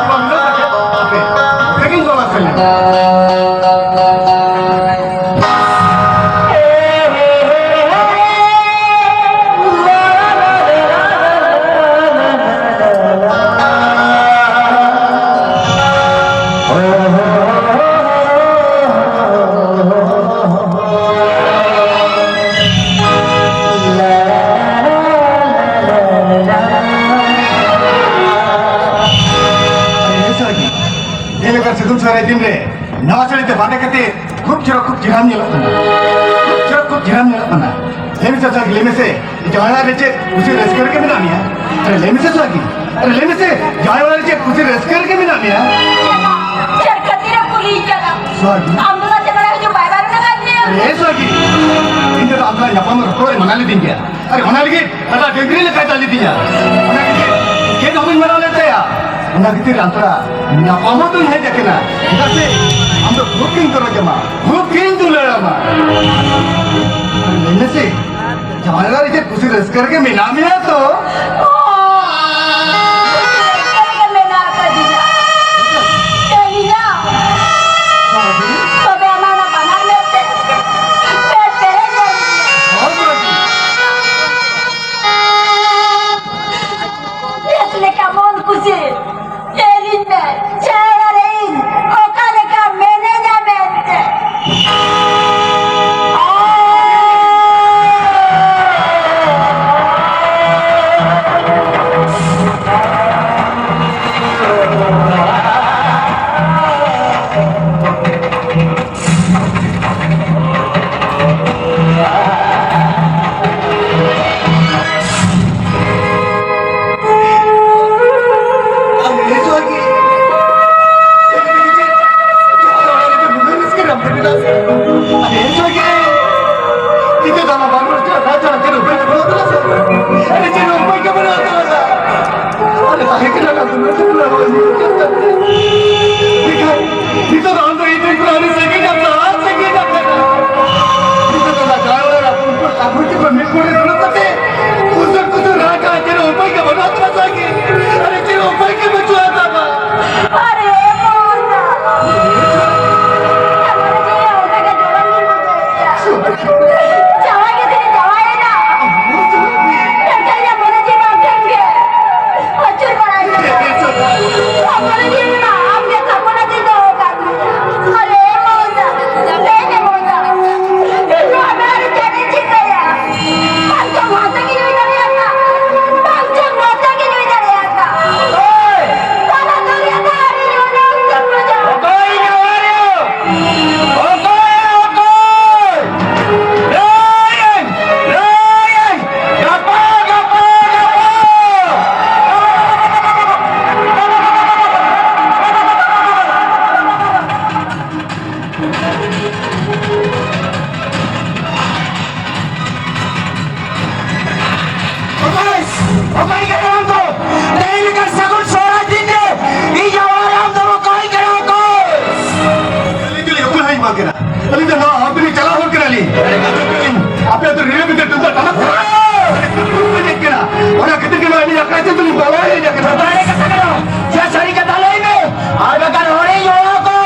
ᱵᱟᱝ ᱵᱤᱞᱚᱢ ᱠᱟᱛᱮ ᱟᱯᱮ ᱱᱚᱝᱠᱟ ᱜᱤᱧ ᱵᱚᱞᱚ ᱥᱮ ᱞᱮᱱ ᱜᱮ᱾ ᱡᱮᱞᱮᱠᱟ ᱥᱤᱛᱩᱝ ᱥᱟᱨᱟᱭ ᱫᱤᱱ ᱨᱮ ᱱᱟᱣᱟ ᱥᱟᱹᱲᱤ ᱛᱮ ᱵᱟᱸᱫᱮ ᱠᱟᱛᱮ ᱠᱷᱩᱵ ᱪᱮᱦᱨᱟ, ᱠᱷᱩᱵ ᱪᱮᱦᱨᱟᱢ ᱧᱮᱞᱚᱜ ᱠᱟᱱᱟ᱾ ᱠᱷᱩᱵ ᱪᱮᱦᱨᱟ, ᱠᱷᱩᱵ ᱪᱮᱦᱨᱟᱢ ᱧᱮᱞᱚᱜ ᱠᱟᱱᱟ᱾ ᱞᱟᱹᱭ ᱢᱮᱥᱮ ᱥᱚᱦᱟᱜᱤ, ᱞᱟᱹᱭ ᱢᱮᱥᱮ, ᱡᱟᱶᱟᱭ ᱚᱲᱟᱜ ᱨᱮ ᱪᱮᱫ ᱠᱩᱥᱤ ᱨᱟᱹᱥᱠᱟᱹ ᱨᱮᱜᱮ ᱢᱮᱱᱟᱜ ᱢᱮᱭᱟ? ᱟᱨᱮ ᱞᱟᱹᱭ ᱢᱮᱥᱮ ᱥᱚᱦᱟᱜᱤ, ᱟᱨᱮ ᱞᱟᱹᱭ ᱢᱮᱥᱮ, ᱡᱟᱶᱟᱭ ᱚᱲᱟᱜ ᱨᱮ ᱪᱮᱫ ᱠᱩᱥᱤ ᱨᱟᱹᱥᱠᱟᱹ ᱨᱮᱜᱮ ᱢᱮᱱᱟᱜ ᱢᱮᱭᱟ? ᱪᱮᱫ ᱠᱷᱟᱹᱛᱤᱨ ᱮ ᱠᱩᱞᱤᱭ ᱠᱟᱱᱟ? ᱥᱚᱦᱟᱜᱤ᱾ ᱟᱢ ᱫᱚ ᱪᱮᱫ ᱱᱚᱰᱮ ᱦᱤᱡᱩᱜ ᱵᱟᱭ ᱵᱟᱨᱚᱱ ᱟᱠᱟᱫ ᱢᱮᱭᱟ? ᱟᱨᱮ ᱥᱚᱦᱟᱜᱤ, ᱤᱧ ᱫᱚ ᱟᱢ ᱥᱟᱞᱟᱜ ᱧᱟᱯᱟᱢ ᱨᱚᱯᱚᱲ ᱮ ᱢᱟᱱᱟ ᱞᱤᱫᱤᱧ ᱜᱮᱭᱟ᱾ ᱟᱨᱮ ᱚᱱᱟ ᱞᱟᱹᱜᱤᱫ ᱠᱟᱴᱟ ᱰᱟᱹᱝᱨᱤ ᱞᱮᱠᱟᱭ ᱫᱟᱞ ᱞᱤᱫᱤᱧᱟ᱾ ᱚᱱᱟ ᱠᱷᱟᱹᱛᱤᱨ ᱪᱮᱫ ᱦᱚᱸ ᱵᱟᱹᱧ ᱢᱟᱱᱟᱣ ᱞᱮᱫ ᱛᱟᱭᱟ᱾ ᱚᱱᱟ ᱠᱷᱟᱹᱛᱤᱨ ᱟᱢ ᱥᱟᱞᱟᱜ ᱧᱟᱯᱟᱢ ᱦᱚᱸ ᱛᱚᱧ ᱦᱮᱡ ᱟᱠᱟᱱᱟ᱾ ᱪᱮᱫᱟᱜ ᱥᱮ ᱟᱢ ᱫᱚ ᱠᱷᱩᱵ ᱜᱤᱧ ᱜᱚᱨᱚᱡᱽ ᱟᱢᱟ, ᱠᱷᱩᱵ ᱜᱤᱧ ᱫᱩᱞᱟᱹᱲ ᱟᱢᱟ᱾ ᱟᱨ ᱞᱟᱹᱭ ᱢᱮᱥᱮ, ᱡᱟᱶᱟᱭ ᱚᱲᱟᱜ ᱨᱮ ᱪᱮᱫ ᱠᱩᱥᱤ ᱨᱟᱹᱥᱠᱟᱹ ᱨᱮᱜᱮ ᱢᱮᱱᱟᱜ ᱢᱮᱭᱟ ᱛᱚ? ᱚ, ᱨᱟᱹᱥᱠᱟᱹ ᱨᱮᱜᱮ ᱢᱮᱱᱟᱜ ᱟᱠᱟᱫᱤᱧᱟ᱾ ᱛᱮᱦᱮᱧᱟ᱾ ᱛᱚᱵᱮ ᱟᱢᱟᱜ ᱚᱱᱟ ᱵᱟᱱᱟᱨ ᱢᱮᱫ ᱛᱮ ᱯᱮ ᱯᱮᱨᱮᱡ ᱞᱮᱱ ᱜᱮᱭᱟ᱾ ᱵᱮᱥ ᱞᱮᱠᱟ ᱢᱚᱱ ᱠᱩᱥᱤ ᱧᱮᱞᱤᱧ ᱢᱮ, ᱪᱮᱦᱨᱟ ᱨᱮ ᱤᱧ ᱚᱠᱟ ᱞᱮᱠᱟ ᱢᱮᱱᱮᱧᱟ ᱢᱮᱱᱛᱮ᱾ ᱱᱤᱛᱚᱜ ᱫᱚ ᱟᱢ ᱫᱚ ᱤᱧ ᱴᱷᱮᱱ ᱠᱷᱚᱱ ᱟᱹᱰᱤ ᱥᱟᱺᱜᱤᱧ ᱮᱢ ᱪᱟᱞᱟᱜᱼᱟ, ᱥᱟᱺᱜᱤᱧ ᱮᱢ ᱪᱟᱞᱟᱜᱼᱟ᱾ ᱱᱤᱛᱚᱜ ᱫᱚ ᱚᱱᱟ ᱡᱟᱶᱟᱭ ᱚᱲᱟᱜ ᱨᱮ ᱟᱹᱛᱩ ᱦᱚᱲ ᱟᱵᱚ ᱪᱮᱛᱟᱱ ᱢᱤᱫ ᱠᱚᱲᱮ ᱫᱩᱲᱩᱵ ᱠᱟᱛᱮ ᱠᱩᱥᱩᱨ ᱠᱩᱥᱩᱨ ᱨᱟᱜᱟ, ᱪᱮᱫ ᱩᱯᱟᱹᱭ ᱜᱮ ᱵᱟᱹᱱᱩᱜ ᱛᱟᱢᱟ ᱥᱟᱺᱜᱤᱧ᱾ ᱟᱨᱮ ᱪᱮᱫ ᱩᱯᱟᱹᱭ ᱜᱮ ᱵᱟᱹᱪᱩᱜᱼᱟ ᱛᱟᱢᱟ᱾ ᱟᱨᱮ ᱢᱚᱡᱟ, ᱟᱢᱟᱜ ᱡᱤᱭᱚᱱ ᱚᱱᱠᱟ ᱜᱮ ᱡᱚᱲᱟᱣ ᱜᱮ ᱵᱩᱡᱷᱟᱹᱣᱮᱫᱼᱟ᱾ ᱡᱟᱶᱟᱭ ᱜᱮ ᱛᱤᱱᱟᱹᱜ ᱡᱟᱶᱟᱭᱮᱱᱟ᱾ ᱢᱮᱱᱠᱷᱟᱱ ᱤᱧᱟᱹᱜ ᱢᱚᱱᱮ ᱡᱤᱣᱤ ᱟᱢ ᱴᱷᱮᱱ ᱜᱮ ᱟᱹᱪᱩᱨ ᱵᱟᱲᱟᱭ ᱠᱟᱱᱟ᱾ ᱟᱢ ᱢᱚᱱᱮ ᱡᱤᱣᱤ ᱢᱟ ᱟᱢ ᱜᱮ ᱛᱷᱟᱯᱚᱱ ᱟᱛᱮᱧ ᱫᱚᱦᱚ ᱠᱟᱜ ᱢᱮᱭᱟ᱾ ᱟᱨᱮ ᱢᱚᱡᱟ, ᱞᱟᱹᱭ ᱢᱮ ᱢᱚᱡᱟ, ᱤᱧ ᱱᱚᱣᱟ ᱵᱮᱲᱟ ᱨᱮ ᱪᱮᱫ ᱤᱧ ᱪᱤᱠᱟᱹᱭᱟ? ᱵᱟᱝ ᱪᱚᱝ ᱦᱟᱥᱟ ᱜᱮ ᱧᱩᱭ ᱫᱟᱲᱮᱭᱟᱜᱼᱟ, ᱵᱟᱝ ᱪᱚᱝ ᱢᱚᱡᱟ ᱜᱮ ᱧᱩᱭ ᱫᱟᱲᱮᱭᱟᱜᱼᱟ᱾ ᱚᱠᱚᱭ? ᱵᱟᱵᱟ ᱫᱚᱨᱭᱟ ᱫᱟᱜ ᱨᱮ ᱧᱩᱭ ᱫᱟᱲᱮᱭᱟᱜᱼᱟ᱾ ᱚᱠᱚᱭ ᱱᱚᱣᱟ ᱨᱮ? ᱚᱠᱚᱭ, ᱚᱠᱚᱭ? ᱞᱟᱹᱭᱟᱹᱧ, ᱞᱟᱹᱭᱟᱹᱧ, ᱜᱟᱯᱟ, ᱜᱟᱯᱟ, ᱜᱟᱯᱟ᱾ ᱚᱠᱚᱭ? ᱚᱠᱚᱭ ᱠᱟᱱᱟ ᱟᱢ ᱫᱚ? ᱛᱮᱦᱮᱧ ᱞᱮᱠᱟᱱ ᱥᱟᱹᱜᱩᱱ ᱥᱚᱦᱨᱟᱭ ᱫᱤᱱ ᱨᱮ ᱤᱧ ᱡᱟᱶᱟᱭ ᱟᱢ ᱫᱚᱢ ᱚᱠᱚᱭ ᱠᱟᱱᱟ, ᱚᱠᱚᱭ? ᱟᱹᱞᱤᱧ ᱫᱚᱞᱤᱧ ᱚᱠᱚᱭ ᱦᱚᱸ ᱵᱟᱝ ᱠᱟᱱᱟ᱾ ᱟᱹᱞᱤᱧ ᱫᱚ ᱱᱚᱣᱟ ᱦᱚᱲ ᱫᱚᱞᱤᱧ ᱪᱟᱞᱟᱣ ᱦᱚᱲ ᱠᱟᱱᱟᱞᱤᱧ᱾ ᱟᱯᱮ ᱟᱹᱛᱩ ᱨᱮ ᱵᱤᱫᱟᱹ ᱴᱩᱢᱫᱟᱜ ᱴᱟᱢᱟᱠ ᱠᱚ ᱮᱱᱮᱡ ᱠᱟᱱᱟ᱾ ᱚᱱᱟ ᱠᱷᱟᱹᱛᱤᱨ ᱜᱮ ᱱᱚᱣᱟ ᱟᱹᱞᱤᱧ ᱟᱠᱷᱲᱟ ᱪᱮᱫ ᱫᱚᱞᱤᱧ ᱵᱚᱞᱚ ᱦᱮᱡ ᱟᱠᱟᱱᱟ᱾ ᱥᱟᱹᱨᱤ ᱠᱟᱛᱷᱟ ᱠᱟᱱᱟ᱾ ᱡᱟ ᱥᱟᱹᱨᱤ ᱠᱟᱛᱷᱟ ᱞᱟᱹᱭ ᱢᱮ᱾ ᱟᱨ ᱵᱟᱠᱷᱟᱱ ᱦᱚᱲᱤᱧ ᱦᱚᱦᱚ ᱠᱚᱣᱟ᱾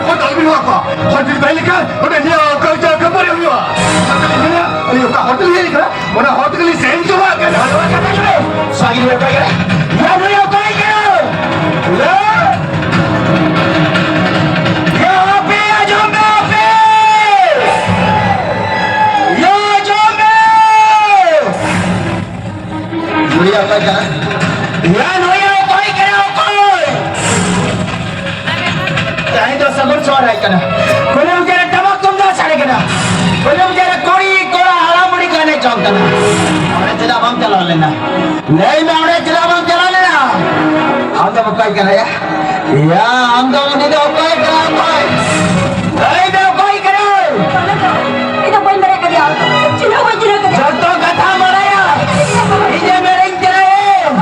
ᱦᱚᱲ ᱫᱚ ᱟᱞᱚᱵᱤᱱ ᱦᱚᱦᱚ ᱠᱚᱣᱟ᱾ ᱦᱚᱲ ᱡᱩᱫᱤ ᱵᱟᱭ ᱞᱮᱠᱷᱟᱱ ᱚᱸᱰᱮ ᱱᱤᱭᱟᱹ ᱠᱟᱹᱣᱡᱟ ᱠᱷᱟᱹᱯᱟᱹᱨᱤ ᱦᱩᱭᱩᱜᱼᱟ᱾ ᱚᱱᱟᱛᱮᱞᱤᱧ ᱢᱮᱱᱟ, ᱟᱹᱞᱤᱧ ᱚᱠᱟ ᱦᱚᱲ ᱛᱮᱞᱤᱧ ᱦᱮᱡ ᱟᱠᱟᱱᱟ, ᱚᱱᱟ ᱦᱚᱲ ᱛᱮᱜᱮᱞᱤᱧ ᱥᱮᱱ ᱪᱟᱵᱟᱜ ᱠᱟᱱᱟ᱾ ᱱᱚᱣᱟ ᱠᱟᱛᱷᱟ ᱜᱮ᱾ ᱥᱟᱹᱨᱤ ᱜᱮ ᱚᱠᱚᱭ ᱠᱟᱱᱟ? ᱭᱟ ᱱᱩᱭ ᱚᱠᱚᱭ ᱠᱟᱱᱟ? ᱭᱟ! ᱭᱟ ᱟᱯᱮ ᱟᱸᱡᱚᱢ ᱢᱮ ᱟᱯᱮ! ᱭᱟ ᱟᱸᱡᱚᱢ ᱢᱮ! ᱱᱩᱭ ᱚᱠᱚᱭ ᱠᱟᱱᱟ? ᱭᱟ ᱱᱩᱭ ᱚᱠᱚᱭ ᱠᱟᱱᱟ, ᱚᱠᱚᱭ? ᱛᱮᱦᱮᱧ ᱫᱚ ᱥᱟᱹᱜᱩᱱ ᱥᱚᱦᱨᱟᱭ ᱠᱟᱱᱟ᱾ ᱠᱩᱞᱦᱤ ᱢᱩᱪᱟᱹᱫ ᱨᱮ ᱴᱟᱢᱟᱠ ᱛᱩᱢᱫᱟᱜ ᱥᱟᱰᱮ ᱠᱟᱱᱟ᱾ ᱠᱩᱞᱦᱤ ᱢᱩᱪᱟᱹᱫ ᱨᱮ ᱠᱩᱲᱤ ᱠᱚᱲᱟ ᱦᱟᱲᱟᱢ ᱵᱩᱲᱦᱤ ᱠᱚ ᱮᱱᱮᱡ ᱡᱚᱝ ᱠᱟᱱᱟ᱾ ᱚᱸᱰᱮ ᱪᱮᱫᱟᱜ ᱵᱟᱢ ᱪᱟᱞᱟᱣ ᱞᱮᱱᱟ? ᱞᱟᱹᱭ ᱢᱮ, ᱚᱸᱰᱮ ᱪᱮᱫᱟᱜ ᱵᱟᱢ ᱪᱟᱞᱟᱣ ᱞᱮᱱᱟ? ᱟᱢ ᱫᱚ ᱚᱠᱚᱭ ᱠᱟᱱᱟ ᱭᱟ? ᱭᱟ, ᱟᱢ ᱫᱚ ᱩᱱᱤ ᱫᱚ ᱚᱠᱚᱭ ᱠᱟᱱᱟ, ᱚᱠᱚᱭ? ᱞᱟᱹᱭ ᱢᱮ, ᱚᱠᱚᱭ ᱠᱟᱱᱟᱭ? ᱤᱧ ᱫᱚ ᱵᱟᱹᱧ ᱵᱟᱲᱟᱭ ᱠᱟᱫᱮᱭᱟ᱾ ᱪᱤᱱᱦᱟᱹᱣ ᱵᱟᱹᱧ ᱪᱤᱱᱦᱟᱹᱣ ᱠᱟᱫᱮᱭᱟ᱾ ᱡᱚᱛᱚ ᱠᱟᱛᱷᱟ ᱵᱟᱲᱟᱭᱟ᱾ ᱤᱧᱮ ᱢᱮᱨᱮᱧ ᱠᱟᱱᱟᱭ᱾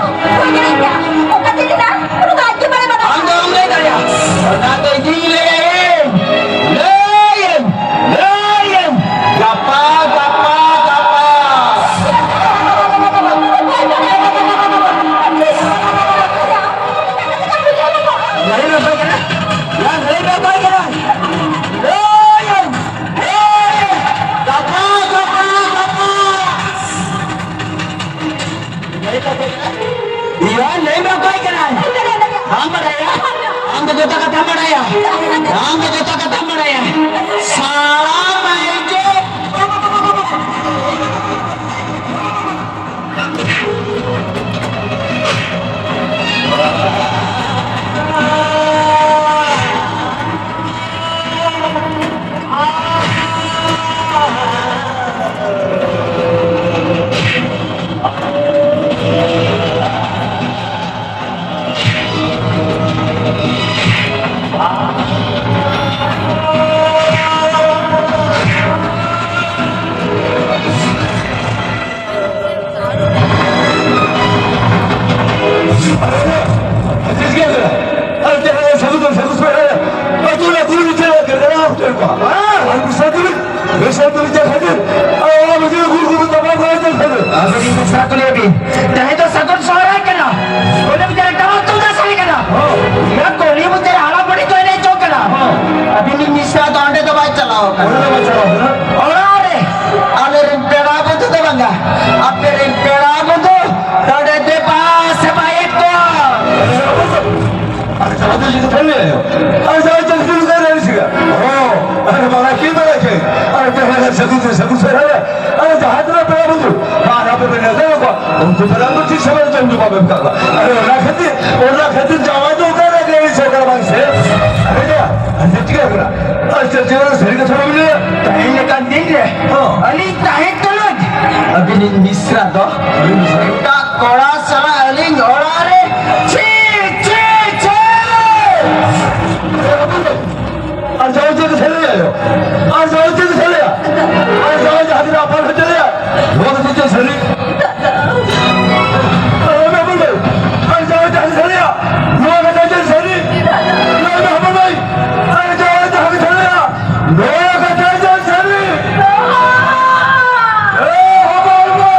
ᱡᱚᱛᱚ ᱠᱟᱛᱷᱟᱢ ᱵᱟᱲᱟᱭᱟ, ᱟᱢ ᱫᱚ ᱡᱚᱛᱚ ᱠᱟᱛᱷᱟᱢ ᱵᱟᱲᱟᱭᱟ᱾ ᱥᱟᱲᱟ ᱢᱟᱭᱡᱮ᱾ ᱟᱹᱵᱤᱱ ᱢᱤᱥᱨᱟ ᱠᱚ ᱞᱟᱹᱭ ᱵᱤᱱ, ᱛᱮᱦᱮᱧ ᱫᱚ ᱥᱟᱹᱜᱩᱱ ᱥᱚᱦᱨᱟᱭ ᱠᱟᱱᱟ, ᱠᱩᱞᱦᱤ ᱢᱩᱪᱟᱹᱫ ᱨᱮ ᱴᱟᱢᱟᱠ ᱛᱩᱢᱫᱟᱜ ᱥᱟᱰᱮ ᱠᱟᱱᱟ᱾ ᱦᱚᱸ᱾ ᱱᱤᱭᱟᱹ ᱠᱩᱞᱦᱤ ᱢᱩᱪᱟᱹᱫ ᱨᱮ ᱦᱟᱲᱟᱢ ᱵᱩᱲᱦᱤ ᱠᱚ ᱮᱱᱮᱡ ᱡᱚᱝ ᱠᱟᱱᱟ᱾ ᱦᱚᱸ᱾ ᱟᱹᱵᱤᱱ ᱢᱤᱥᱨᱟ ᱫᱚ ᱚᱸᱰᱮ ᱫᱚ ᱵᱟᱭ ᱪᱟᱞᱟᱣ ᱠᱟᱱᱟ᱾ ᱚᱸᱰᱮ ᱫᱚ ᱵᱟᱭ ᱪᱟᱞᱟᱣ ᱠᱟᱱᱟ᱾ ᱚᱲᱟᱜ ᱨᱮ ᱟᱞᱮ ᱨᱮᱱ ᱯᱮᱲᱟ ᱵᱚᱱᱫᱷᱩ ᱫᱚ ᱵᱟᱝᱟ, ᱟᱯᱮ ᱨᱮᱱ ᱯᱮᱲᱟ ᱵᱚᱱᱫᱷᱩ ᱱᱚᱰᱮ ᱫᱮᱵᱟ ᱥᱮᱵᱟᱭᱮᱫ ᱠᱚᱣᱟ᱾ ᱟᱨ ᱡᱟᱦᱟᱸ ᱛᱤᱥ ᱡᱩᱫᱤ ᱯᱷᱮᱞ ᱞᱮᱱᱟ, ᱟᱨ ᱡᱟᱦᱟᱸ ᱛᱤᱥ ᱡᱩᱫᱤ ᱯᱷᱮᱞ ᱞᱮᱱᱟ, ᱦᱚᱸ, ᱟᱨ ᱵᱟᱲᱟᱭ ᱠᱤᱱ ᱵᱟᱲᱟᱭ ᱠᱤᱱ, ᱟᱨ ᱛᱮᱦᱮᱧ ᱥᱟᱹᱜᱩᱱ ᱥᱟᱹᱜᱩᱱ ᱥᱚᱦᱨᱟᱭ, ᱟᱨ ᱡᱟᱦᱟᱸ ᱛᱤᱱᱟᱹᱜ ᱯᱮᱲᱟ ᱵᱚᱱᱫᱷᱩ, ᱟᱨ ᱟᱯᱮ ᱯᱮ ᱱᱮᱣᱛᱟ ᱠᱚᱣᱟ, ᱩᱱᱠᱩ ᱯᱮᱲᱟ ᱵᱚᱱᱫᱷᱩ ᱴᱷᱤᱠ ᱥᱚᱢᱚᱭ ᱨᱮ ᱡᱚᱢ ᱧᱩ ᱵᱟᱯᱮ ᱮᱢ ᱠᱟᱜ ᱠᱚᱣᱟ᱾ ᱟᱨ ᱚᱱᱟ ᱠᱷᱟᱹᱛᱤᱨ, ᱚᱱᱟ ᱠᱷᱟᱹᱛᱤᱨ ᱡᱟᱶᱟᱭ ᱫᱚ ᱚᱠᱟᱨᱮ ᱜᱟᱹᱲᱤ ᱥᱮ ᱚᱠᱟᱨᱮ ᱵᱟᱝ ᱥᱮ? ᱟᱨ ᱪᱮᱫ ᱪᱤᱠᱟᱹ ᱠᱟᱱᱟ? ᱟᱨ ᱪᱮᱫ ᱪᱤᱠᱟᱹ ᱠᱟᱱᱟ? ᱥᱟᱹᱨᱤ ᱠᱟᱛᱷᱟ ᱵᱟᱵᱤᱱ ᱞᱟᱹᱭᱟ? ᱛᱮᱦᱮᱧ ᱞᱮᱠᱟᱱ ᱫᱤᱱ ᱨᱮ, ᱦᱚᱸ᱾ ᱟᱹᱞᱤᱧ ᱛᱟᱦᱮᱸ ᱛᱩᱞᱩᱡ, ᱟᱹᱵᱤᱱᱤᱡ ᱢᱤᱥᱨᱟ ᱫᱚ, ᱟᱹᱵᱤᱱ ᱢᱤᱥᱨᱟ᱾ ᱮᱴᱟᱜ ᱠᱚᱲᱟ ᱥᱟᱞᱟᱜ ᱟᱹᱞᱤᱧ ᱚᱲᱟᱜ ᱨᱮ, ᱪᱷᱤ, ᱪᱷᱤ, ᱪᱷᱤ! ᱟᱨ ᱡᱟᱦᱟᱸ ᱪᱮᱫ ᱥᱟᱹᱨᱤᱭᱟ? ᱟᱨ ᱡᱟᱦᱟᱸ ᱪᱮᱫ ᱥᱟᱹᱨᱤᱭᱟ? ᱟᱨ ᱡᱟᱦᱟᱸ ᱡᱟᱦᱟᱸ ᱛᱤᱱᱟᱹᱜ ᱟᱯᱟᱱ ᱦᱚᱸ ᱪᱮᱫ ᱥᱟᱹᱨᱤ? ᱟᱨ ᱡᱟᱦᱟᱸ ᱪᱮᱫ ᱥᱟᱹᱨᱤᱭᱟ? ᱱᱚᱣᱟ ᱠᱟᱛᱷᱟ ᱪᱮᱫ ᱥᱟᱹᱨᱤ? ᱱᱚᱣᱟ ᱠᱟᱛᱷᱟ ᱪᱮᱫ ᱥᱟᱹᱨᱤ? ᱱᱚᱣᱟ ᱠᱟᱛᱷᱟ ᱪᱮᱫ ᱥᱟᱹᱨᱤ? ᱮ ᱦᱚᱯᱚᱱ ᱵᱟ!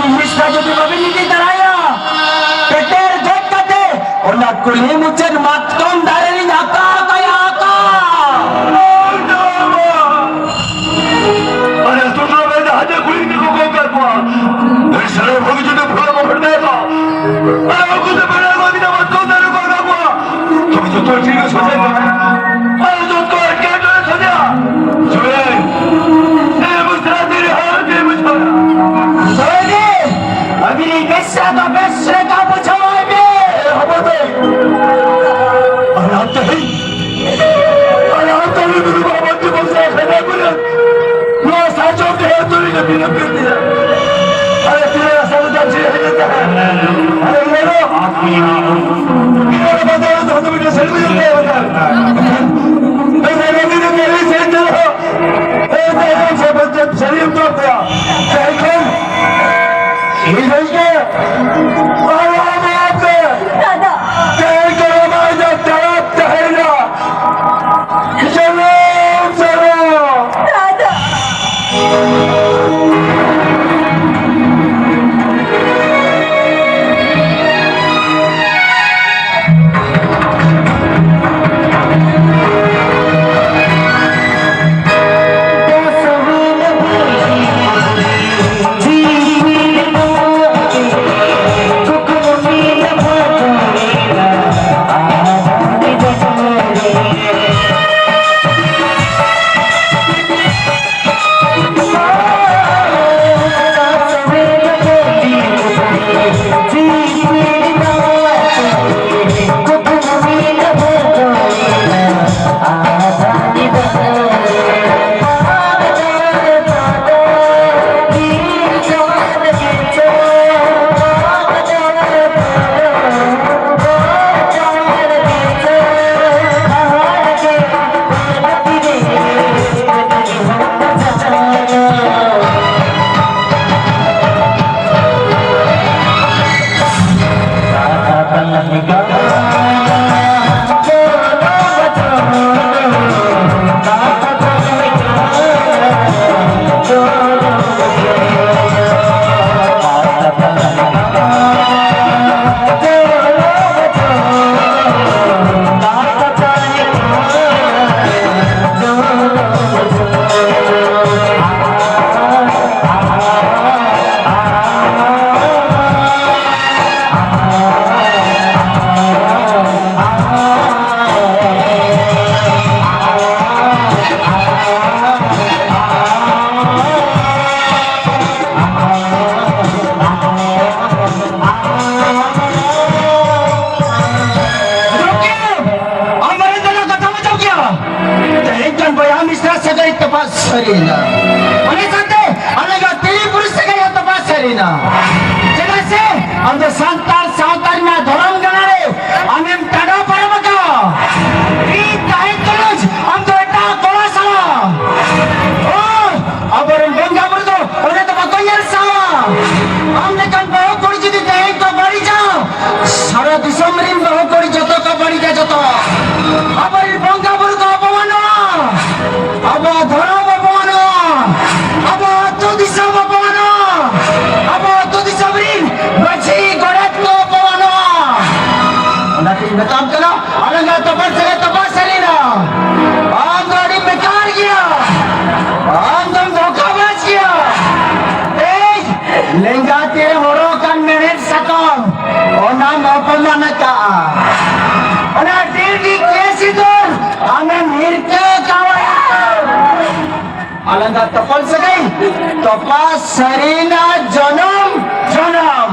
ᱡᱤᱱᱤᱥᱴᱟ ᱡᱩᱫᱤ ᱵᱟᱵᱤᱱ ᱤᱫᱤ ᱫᱟᱲᱮᱭᱟᱜᱼᱟ, ᱯᱮᱴᱮᱨ ᱜᱚᱡ ᱠᱟᱛᱮ ᱚᱱᱟ ᱠᱩᱞᱦᱤ ᱢᱩᱪᱟᱹᱫ ᱢᱟᱛᱠᱚᱢ ᱫᱟᱨᱮ ᱞᱤᱧ ᱟᱠᱟ ᱠᱟᱭᱟ, ᱟᱠᱟ᱾ ᱟᱞᱮ ᱟᱹᱛᱩ ᱴᱚᱞᱟ ᱨᱮ ᱡᱟᱦᱟᱸ ᱡᱮ ᱠᱩᱲᱤ ᱜᱤᱫᱽᱨᱟᱹ ᱠᱚ ᱜᱚᱜ ᱠᱟᱜ ᱠᱚᱣᱟ, ᱟᱹᱰᱤ ᱥᱟᱹᱨᱤ ᱵᱷᱟᱹᱜᱤ ᱡᱩᱫᱤ ᱵᱷᱩᱞ ᱵᱟᱵᱚᱱ ᱢᱮᱱᱟ, ᱟᱞᱮ ᱩᱱᱠᱩ ᱛᱮ ᱵᱮᱲᱟ ᱠᱚ ᱤᱫᱤ ᱢᱟᱛᱠᱚᱢ ᱫᱟᱨᱮ ᱠᱚ ᱟᱠᱟ ᱠᱚᱣᱟ᱾ ᱛᱚᱵᱮ ᱡᱚᱛᱚ ᱦᱚᱲ ᱴᱷᱤᱠ ᱜᱮ ᱥᱚᱡᱷᱮ ᱠᱚ᱾ ᱟᱨ ᱡᱚᱛᱚ ᱮᱴᱠᱮᱴᱚᱬᱮ ᱥᱚᱡᱷᱮᱜᱼᱟ᱾ ᱡᱩᱭᱮᱱ, ᱱᱤᱭᱟᱹ ᱢᱩᱥᱨᱟ ᱫᱤᱱ ᱦᱟᱨ ᱜᱮ ᱵᱩᱡᱷᱟᱹᱣᱟ᱾ ᱥᱚᱡᱷᱮ, ᱟᱹᱵᱤᱱᱤᱡ ᱵᱮᱥᱨᱟ ᱫᱚ ᱵᱮᱥ ᱞᱮᱠᱟ ᱵᱩᱡᱷᱟᱹᱣᱟᱭ ᱵᱤᱱ᱾ ᱮ ᱦᱚᱯᱚᱱ ᱫᱟᱹᱭ, ᱟᱨ ᱟᱢ ᱛᱮᱦᱮᱧ, ᱟᱨ ᱟᱢ ᱛᱮᱦᱮᱧ ᱱᱩᱠᱩ ᱵᱟᱵᱟ ᱡᱤᱵᱚᱱ ᱥᱮ ᱠᱷᱟᱡᱟ ᱠᱚᱨᱮ ᱱᱚᱣᱟ ᱥᱟᱨᱡᱚᱢ ᱰᱟᱦᱟᱨ ᱛᱩᱞᱩᱡ ᱮ ᱵᱤᱱᱟᱹ ᱯᱤᱨᱛᱤᱭᱟ᱾ ᱟᱨᱮ ᱛᱤᱱᱟᱹᱜ ᱥᱟᱞ ᱫᱚ ᱪᱮᱫ ᱦᱩᱭᱩᱜ ᱛᱟᱦᱮᱸᱫ? ᱟᱨᱮ ᱩᱭᱦᱟᱹᱨᱚᱜ᱾ ᱤᱧ ᱚᱱᱟ ᱵᱟᱡᱟᱨ ᱨᱮ ᱫᱚᱦᱚ ᱫᱚ ᱢᱤᱫᱴᱮᱱ ᱥᱟᱹᱲᱤ ᱠᱚ ᱡᱚᱢ ᱛᱟᱭᱟ ᱵᱟᱡᱟᱨ᱾ ᱮᱱᱠᱷᱟᱱ ᱵᱟᱡᱟᱨ ᱨᱮ ᱢᱤᱫ ᱫᱤᱱ ᱥᱟᱹᱲᱤ ᱥᱟᱹᱲᱤ ᱛᱮ ᱨᱮᱦᱚᱸ, ᱮ, ᱛᱮᱦᱮᱧ ᱥᱮ ᱵᱟᱡᱟᱨ ᱥᱟᱹᱲᱤ ᱮᱢ ᱡᱚᱢ ᱛᱟᱭᱟ᱾ ᱮᱱᱠᱷᱟᱱ ᱤᱧ ᱦᱚᱧ ᱜᱮ, ᱟᱨ ᱟᱢ ᱟᱢ ᱜᱮ᱾ ᱫᱟᱫᱟ᱾ ᱛᱮᱦᱮᱧ ᱫᱚ ᱱᱚᱣᱟ ᱤᱧᱟᱹᱜ ᱛᱟᱲᱟᱢ ᱛᱟᱦᱮᱸᱭᱮᱱᱟ᱾ ᱥᱟᱞᱟᱢ, ᱥᱟᱞᱟᱢ᱾ ᱫᱟᱫᱟ᱾ ᱥᱟᱹᱨᱤᱭᱮᱱᱟ᱾ ᱚᱱᱟ ᱥᱟᱶᱛᱮ ᱟᱞᱮ ᱫᱚ ᱛᱤᱨᱤ ᱯᱩᱨᱩᱥ ᱥᱟᱹᱜᱟᱹᱭ ᱦᱚᱸ ᱛᱚᱯᱟᱜ ᱥᱟᱹᱨᱤᱭᱮᱱᱟ᱾ ᱪᱮᱫᱟᱜ ᱥᱮ ᱟᱢ ᱫᱚ ᱥᱟᱱᱛᱟᱲ ᱥᱟᱶᱛᱟ ᱨᱮᱱᱟᱜ ᱫᱷᱚᱨᱚᱢ ᱜᱟᱲᱟ ᱨᱮ ᱟᱢᱮᱢ ᱴᱟᱰᱚ ᱯᱟᱨᱚᱢ ᱟᱠᱟᱫᱼᱟ᱾ ᱤᱧ ᱛᱟᱦᱮᱸ ᱛᱩᱞᱩᱡ ᱟᱢ ᱫᱚ ᱮᱴᱟᱜ ᱠᱚᱲᱟ ᱥᱟᱞᱟᱜ, ᱚ, ᱟᱵᱚᱨᱮᱱ ᱵᱚᱸᱜᱟ ᱵᱩᱨᱩ ᱫᱚ ᱚᱸᱰᱮ ᱫᱚ ᱵᱟᱠᱚ ᱧᱮᱞ ᱥᱟᱦᱟᱣᱟ᱾ ᱟᱢ ᱞᱮᱠᱟᱱ ᱵᱟᱹᱦᱩ ᱠᱩᱲᱤ ᱡᱩᱫᱤ ᱛᱮᱦᱮᱧ ᱠᱚ ᱵᱟᱹᱲᱤᱡᱟ, ᱥᱟᱨᱟ ᱫᱤᱥᱚᱢ ᱨᱤᱱ ᱵᱟᱹᱦᱩ ᱠᱩᱲᱤ ᱡᱚᱛᱚ ᱠᱚ ᱵᱟᱹᱲᱤᱡᱟ, ᱡᱚᱛᱚ᱾ ᱟᱵᱚᱨᱮᱱ ᱵᱚᱸᱜᱟ ᱵᱩᱨᱩ ᱠᱚ ᱚᱯᱚᱢᱟᱱᱚᱜᱼᱟ, ᱟᱵᱚᱣᱟᱜ ᱫᱷᱚᱨᱚᱢ ᱚᱯᱚᱢᱟᱱᱚᱜᱼᱟ, ᱟᱵᱚ ᱟᱹᱛᱩ ᱫᱤᱥᱚᱢ ᱚᱯᱚᱢᱟᱱᱚᱜᱼᱟ, ᱟᱵᱚ ᱟᱹᱛᱩ ᱫᱤᱥᱚᱢ ᱨᱤᱱ ᱢᱟᱹᱡᱷᱤ ᱜᱚᱰᱮᱛ ᱠᱚ ᱚᱯᱚᱢᱟᱱᱚᱜᱼᱟ᱾ ᱚᱱᱟᱛᱤᱧ ᱢᱮᱛᱟᱢ ᱠᱟᱱᱟ, ᱟᱞᱟᱝᱟᱜ ᱛᱚᱯᱟᱜ ᱥᱟᱹᱜᱟᱹᱭ ᱛᱚᱯᱟᱜ ᱥᱟᱹᱨᱤᱱᱟ᱾ ᱟᱢ ᱫᱚ ᱟᱹᱰᱤ ᱵᱮᱠᱟᱨ ᱜᱮᱭᱟ, ᱟᱢ ᱫᱚᱢ ᱫᱷᱳᱠᱟᱵᱟᱡᱽ ᱜᱮᱭᱟ᱾ ᱮᱭ, ᱞᱮᱸᱜᱟ ᱛᱤ ᱦᱚᱨᱚᱜ ᱟᱠᱟᱱ ᱢᱮᱬᱦᱮᱫ ᱥᱟᱠᱚᱢ, ᱚᱱᱟᱢ ᱚᱯᱚᱢᱟᱱ ᱟᱠᱟᱜᱼᱟ᱾ ᱚᱱᱟ ᱰᱤ ᱰᱤ ᱠᱮ ᱥᱤᱸᱫᱩᱨ ᱟᱢᱮᱢ ᱦᱤᱨᱠᱟᱹ ᱠᱟᱣᱟ᱾ ᱟᱞᱟᱝᱟᱜ ᱛᱚᱯᱚᱞ ᱥᱟᱹᱜᱟᱹᱭ ᱛᱚᱯᱟ ᱥᱟᱹᱨᱤᱱᱟ ᱡᱚᱱᱚᱢ ᱡᱚᱱᱚᱢ᱾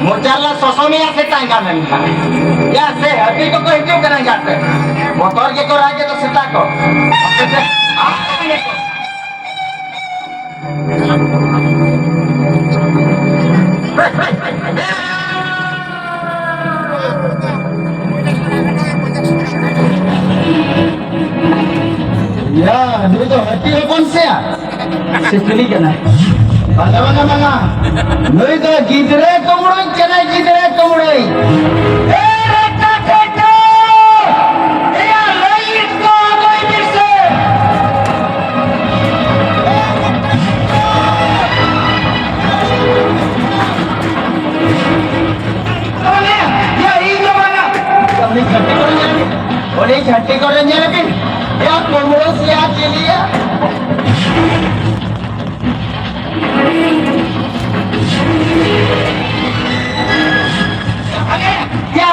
ᱢᱚᱪᱟ ᱨᱮᱞᱮ ᱥᱚᱥᱚᱢᱮᱭᱟ ᱥᱮᱛᱟ ᱮᱸᱜᱟ ᱢᱮᱱᱠᱷᱟᱱ᱾ ᱭᱟ ᱥᱮ, ᱦᱟᱹᱛᱤ ᱠᱚᱠᱚ ᱦᱤᱡᱩᱜ ᱠᱟᱱᱟ ᱮᱸᱜᱟᱛᱮ᱾ ᱵᱚᱛᱚᱨ ᱜᱮᱠᱚ ᱨᱟᱜᱮᱫ ᱫᱚ ᱥᱮᱛᱟ ᱠᱚ᱾ ᱭᱟ, ᱱᱩᱭ ᱫᱚ ᱦᱟᱹᱛᱤ ᱦᱚᱯᱚᱱ ᱥᱮ ᱭᱟ? ᱥᱮ ᱪᱤᱞᱤ ᱠᱟᱱᱟᱭ? ᱵᱟᱝᱟ, ᱵᱟᱝᱟ, ᱵᱟᱝᱟ᱾ ᱱᱩᱭ ᱫᱚ ᱜᱤᱫᱽᱨᱟᱹ ᱠᱩᱢᱲᱩᱭ ᱠᱟᱱᱟᱭ, ᱜᱤᱫᱽᱨᱟᱹ ᱠᱩᱢᱲᱩᱭ᱾ ᱮ ᱨᱮᱴᱟ ᱠᱷᱮᱴᱟ! ᱮᱭᱟ, ᱞᱟᱹᱭᱤᱴ ᱠᱚ ᱟᱹᱜᱩᱭ ᱢᱮᱥᱮ᱾ ᱵᱟᱝᱟ, ᱭᱟ, ᱤᱧ ᱫᱚ ᱵᱟᱝᱟ᱾ ᱩᱱᱤ ᱡᱷᱟᱹᱴᱤ ᱠᱚᱨᱮ ᱧᱮᱞ ᱵᱤᱱ᱾ ᱩᱱᱤ ᱡᱷᱟᱹᱴᱤ ᱠᱚᱨᱮ ᱧᱮᱞ ᱵᱤᱱ᱾ ᱭᱟ, ᱠᱩᱢᱲᱩ ᱥᱮᱭᱟ ᱪᱤᱞᱤᱭᱟ? ᱭᱟ,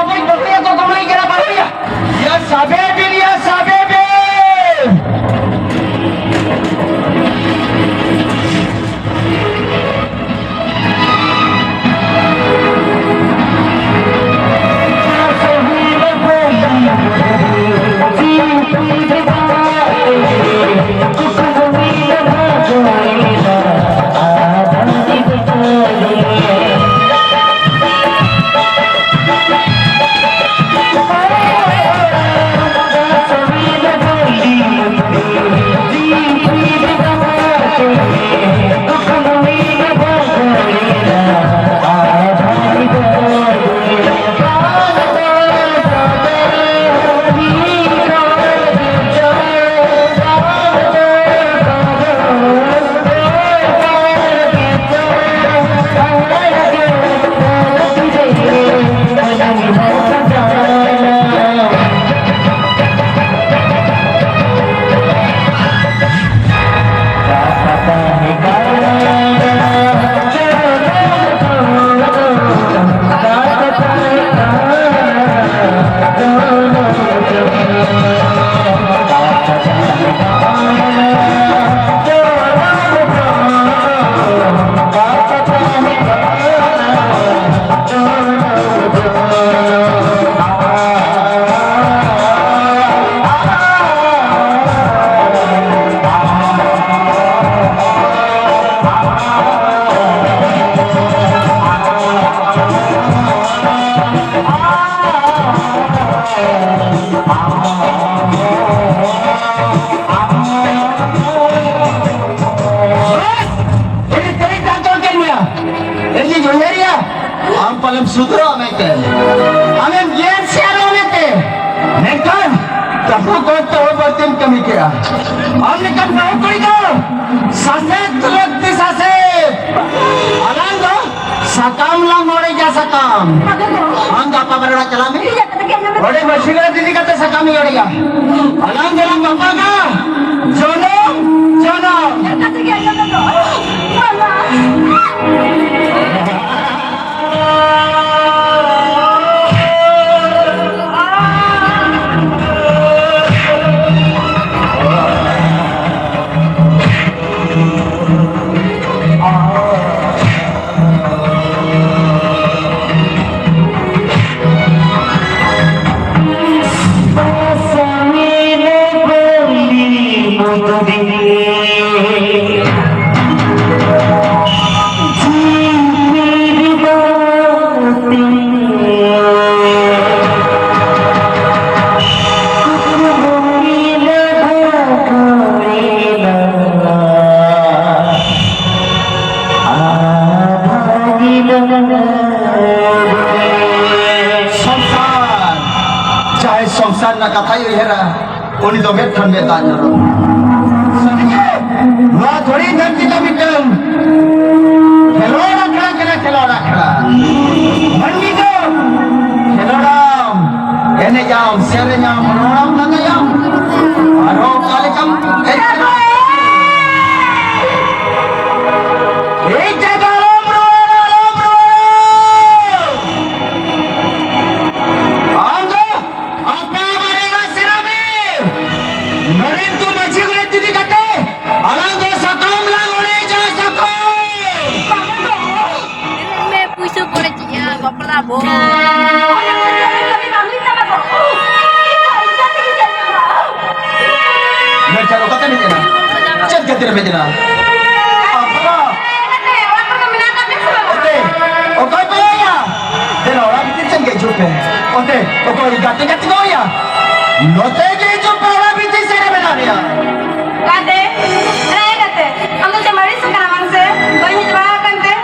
ᱤᱧ ᱩᱭᱦᱟᱹᱨᱮᱭᱟ, ᱟᱢ ᱯᱟᱞᱮᱢ ᱥᱩᱫᱷᱨᱟᱹᱜᱼᱟ ᱢᱮᱱᱛᱮ, ᱟᱢᱮᱢ ᱜᱮᱭᱟᱱ ᱥᱮᱭᱟᱱᱚᱜᱼᱟ ᱢᱮᱱᱛᱮ, ᱢᱮᱱᱠᱷᱟᱱ ᱛᱟᱹᱦᱩ ᱜᱚᱡ ᱛᱟᱹᱦᱩ ᱵᱟᱹᱲᱛᱤᱢ ᱠᱟᱹᱢᱤ ᱠᱮᱜᱼᱟ᱾ ᱟᱢ ᱞᱮᱠᱟᱱ ᱵᱟᱹᱦᱩ ᱠᱩᱲᱤ ᱫᱚ ᱥᱟᱥᱮᱛ ᱞᱟᱹᱠᱛᱤ, ᱥᱟᱥᱮᱛ᱾ ᱟᱞᱟᱝ ᱫᱚ ᱥᱟᱠᱟᱢ ᱞᱟᱝ ᱚᱲᱮᱡᱟ, ᱥᱟᱠᱟᱢ᱾ ᱟᱢ ᱫᱚ ᱟᱯᱟ ᱵᱟᱨᱮ ᱚᱲᱟᱜ ᱪᱟᱞᱟᱜ ᱢᱮ᱾ ᱚᱸᱰᱮ ᱢᱟᱹᱡᱷᱤ ᱜᱟᱲ ᱤᱫᱤ ᱠᱟᱛᱮ ᱥᱟᱠᱟᱢ ᱤᱧ ᱚᱲᱮᱡᱟ᱾ ᱟᱞᱟᱝ ᱫᱚᱞᱟᱝ ᱵᱟᱯᱞᱟᱜᱼᱟ ᱡᱚᱱᱚᱢ ᱡᱚᱱᱚᱢ᱾ ᱥᱚᱝᱥᱟᱨ, ᱡᱟᱦᱟᱸᱭ ᱥᱚᱝᱥᱟᱨ ᱨᱮᱱᱟᱜ ᱠᱟᱛᱷᱟᱭ ᱩᱭᱦᱟᱹᱨᱟ, ᱩᱱᱤ ᱫᱚ ᱢᱮᱫ ᱠᱷᱚᱱ ᱢᱮᱫ ᱫᱟᱜ ᱡᱚᱨᱚᱜᱼᱟ᱾ ᱱᱚᱣᱟ ᱫᱷᱩᱲᱤ ᱫᱷᱟᱹᱨᱛᱤ ᱫᱚ ᱢᱤᱫᱴᱟᱝ ᱠᱷᱮᱞᱳᱰ ᱟᱠᱷᱲᱟ ᱠᱟᱱᱟ, ᱠᱷᱮᱞᱳᱰ ᱟᱠᱷᱲᱟ᱾ ᱢᱟᱹᱱᱢᱤ ᱫᱚ ᱠᱷᱮᱞᱳᱰᱟᱢ, ᱮᱱᱮᱡᱟᱢ, ᱥᱮᱨᱮᱧᱟᱢ, ᱨᱚᱲᱟᱢ, ᱞᱟᱸᱫᱟᱭᱟᱢ, ᱟᱨᱦᱚᱸ ᱚᱠᱟ ᱞᱮᱠᱟᱢ ᱮᱱᱮᱡ ᱠᱟᱱᱟ᱾ ᱮᱭ ᱡᱟᱭᱜᱟ ᱟᱞᱚᱢ ᱨᱚᱲᱟ, ᱟᱞᱚᱢ ᱨᱚᱲᱟ᱾ ᱟᱢ ᱫᱚ ᱟᱯᱟ ᱵᱟᱨᱮ ᱨᱟᱥᱮᱨᱟ ᱢᱮ᱾ ᱱᱚᱨᱮᱱᱫᱨᱚ ᱢᱟᱹᱡᱷᱤ ᱜᱚᱰᱮᱛ ᱤᱫᱤ ᱠᱟᱛᱮ ᱟᱞᱟᱝ ᱫᱚ ᱥᱟᱠᱟᱢ ᱞᱟᱝ ᱚᱲᱮᱡᱟ, ᱥᱟᱠᱟᱢ᱾ ᱢᱮ ᱯᱩᱭᱥᱟᱹ ᱠᱚ ᱚᱲᱮᱡᱮᱜᱼᱟ, ᱵᱟᱯᱞᱟ ᱵᱚ᱾ ᱢᱮᱱᱠᱷᱟᱱ ᱚᱠᱟᱛᱮᱢ ᱦᱮᱡ ᱮᱱᱟ? ᱪᱮᱫ ᱠᱷᱟᱹᱛᱤᱨ ᱮᱢ ᱦᱮᱡ ᱮᱱᱟ? ᱟᱯᱟ᱾ ᱚᱛᱮ, ᱚᱠᱚᱭ ᱯᱮ ᱞᱟᱹᱭᱟ? ᱫᱮᱞᱟ ᱚᱲᱟᱜ ᱵᱷᱤᱛᱤᱨ ᱥᱮᱱ ᱜᱮ ᱦᱤᱡᱩᱜ ᱯᱮ᱾ ᱚᱛᱮ, ᱚᱠᱚᱭ ᱜᱟᱛᱮ ᱜᱟᱛᱮ ᱠᱚ ᱦᱩᱭᱟ? ᱱᱚᱛᱮ ᱜᱮ ᱦᱤᱡᱩᱜ ᱯᱮ, ᱚᱲᱟᱜ ᱵᱷᱤᱛᱤᱨ ᱥᱮᱱ ᱨᱮ ᱢᱮᱱᱟᱜ ᱢᱮᱭᱟ᱾ ᱜᱟᱛᱮ, ᱮ ᱜᱟᱛᱮ, ᱟᱢ ᱫᱚ ᱪᱮᱫ ᱢᱟᱹᱨᱤᱪ ᱠᱟᱱᱟ ᱵᱟᱝ ᱥᱮ? ᱵᱟᱹᱧ ᱦᱮᱡ ᱵᱟᱲᱟ ᱟᱠᱟᱱ ᱛᱮ᱾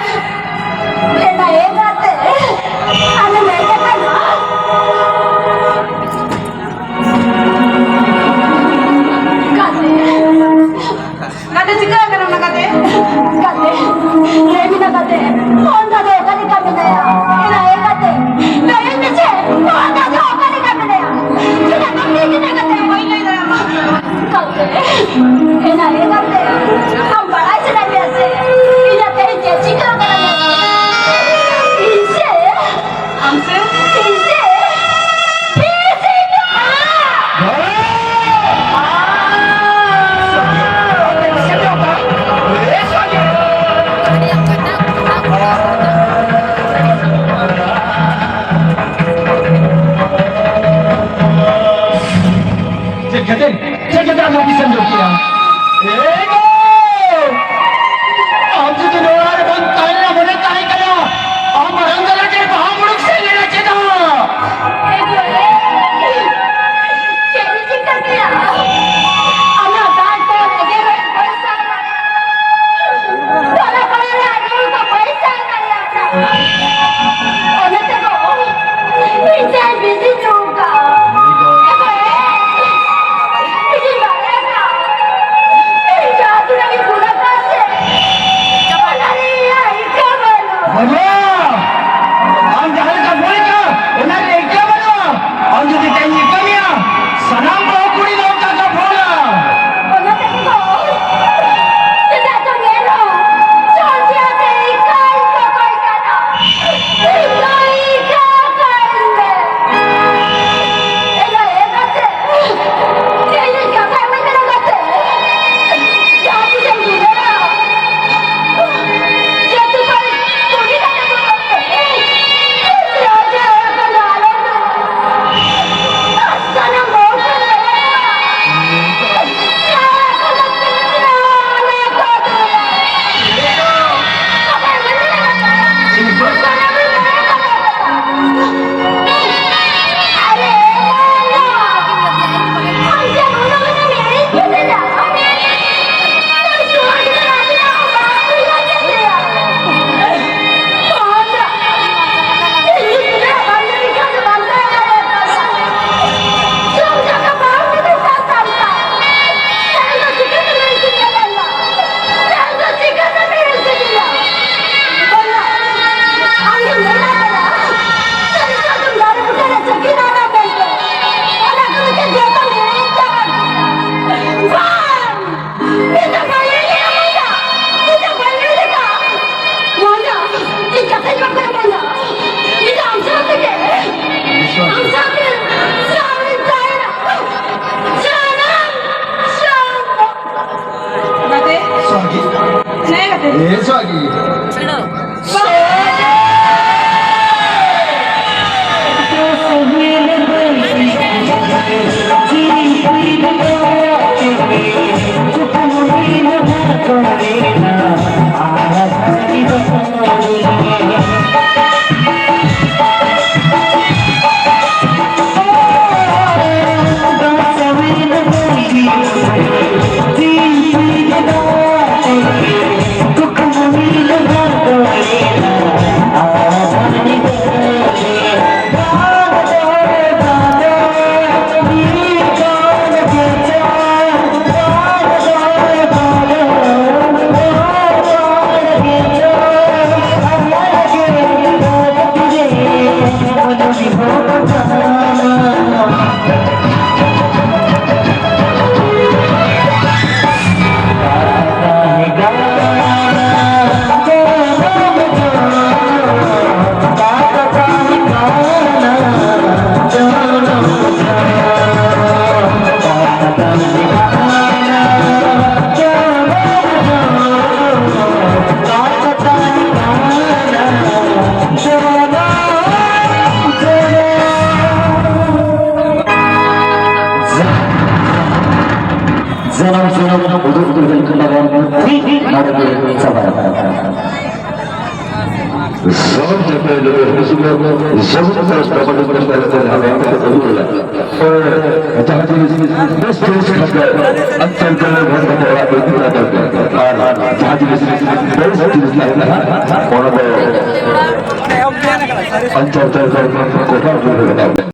ᱡᱟᱱᱟᱢ ᱡᱟᱱᱟᱢ ᱩᱫᱩᱜ ᱩᱫᱩᱜ ᱦᱩᱭᱩᱜ ᱠᱟᱱ ᱛᱟᱵᱚᱱ, ᱱᱚᱰᱮ ᱜᱮ ᱪᱟᱵᱟᱭᱮᱱᱟ᱾ ᱡᱟᱱᱟᱢ ᱡᱟᱱᱟᱢ ᱩᱫᱩᱜ ᱩᱫᱩᱜ ᱦᱩᱭᱩᱜ ᱠᱟᱱ ᱛᱟᱵᱚᱱ᱾ ᱡᱟᱦᱟᱸ ᱡᱤᱱᱤᱥ ᱵᱮᱥ ᱡᱤᱱᱤᱥ ᱠᱷᱟᱱ ᱫᱚ ᱟᱱᱪᱟᱨ ᱡᱟᱭᱜᱟ ᱵᱚᱱ ᱠᱟᱛᱮ ᱚᱲᱟᱜ ᱠᱚ ᱤᱫᱤ ᱠᱟᱜ ᱫᱚᱨᱠᱟᱨ᱾ ᱟᱨ ᱡᱟᱦᱟᱸ ᱡᱤᱱᱤᱥ ᱵᱮᱥ ᱡᱤᱱᱤᱥ ᱠᱟᱱ ᱛᱟᱦᱮᱸᱫ, ᱚᱱᱟ ᱫᱚ ᱟᱱᱪᱟᱨ ᱡᱟᱭᱜᱟ ᱠᱚ ᱴᱚᱴᱷᱟ ᱠᱚ ᱤᱫᱤ ᱠᱟᱜ ᱫᱚᱨᱠᱟᱨ᱾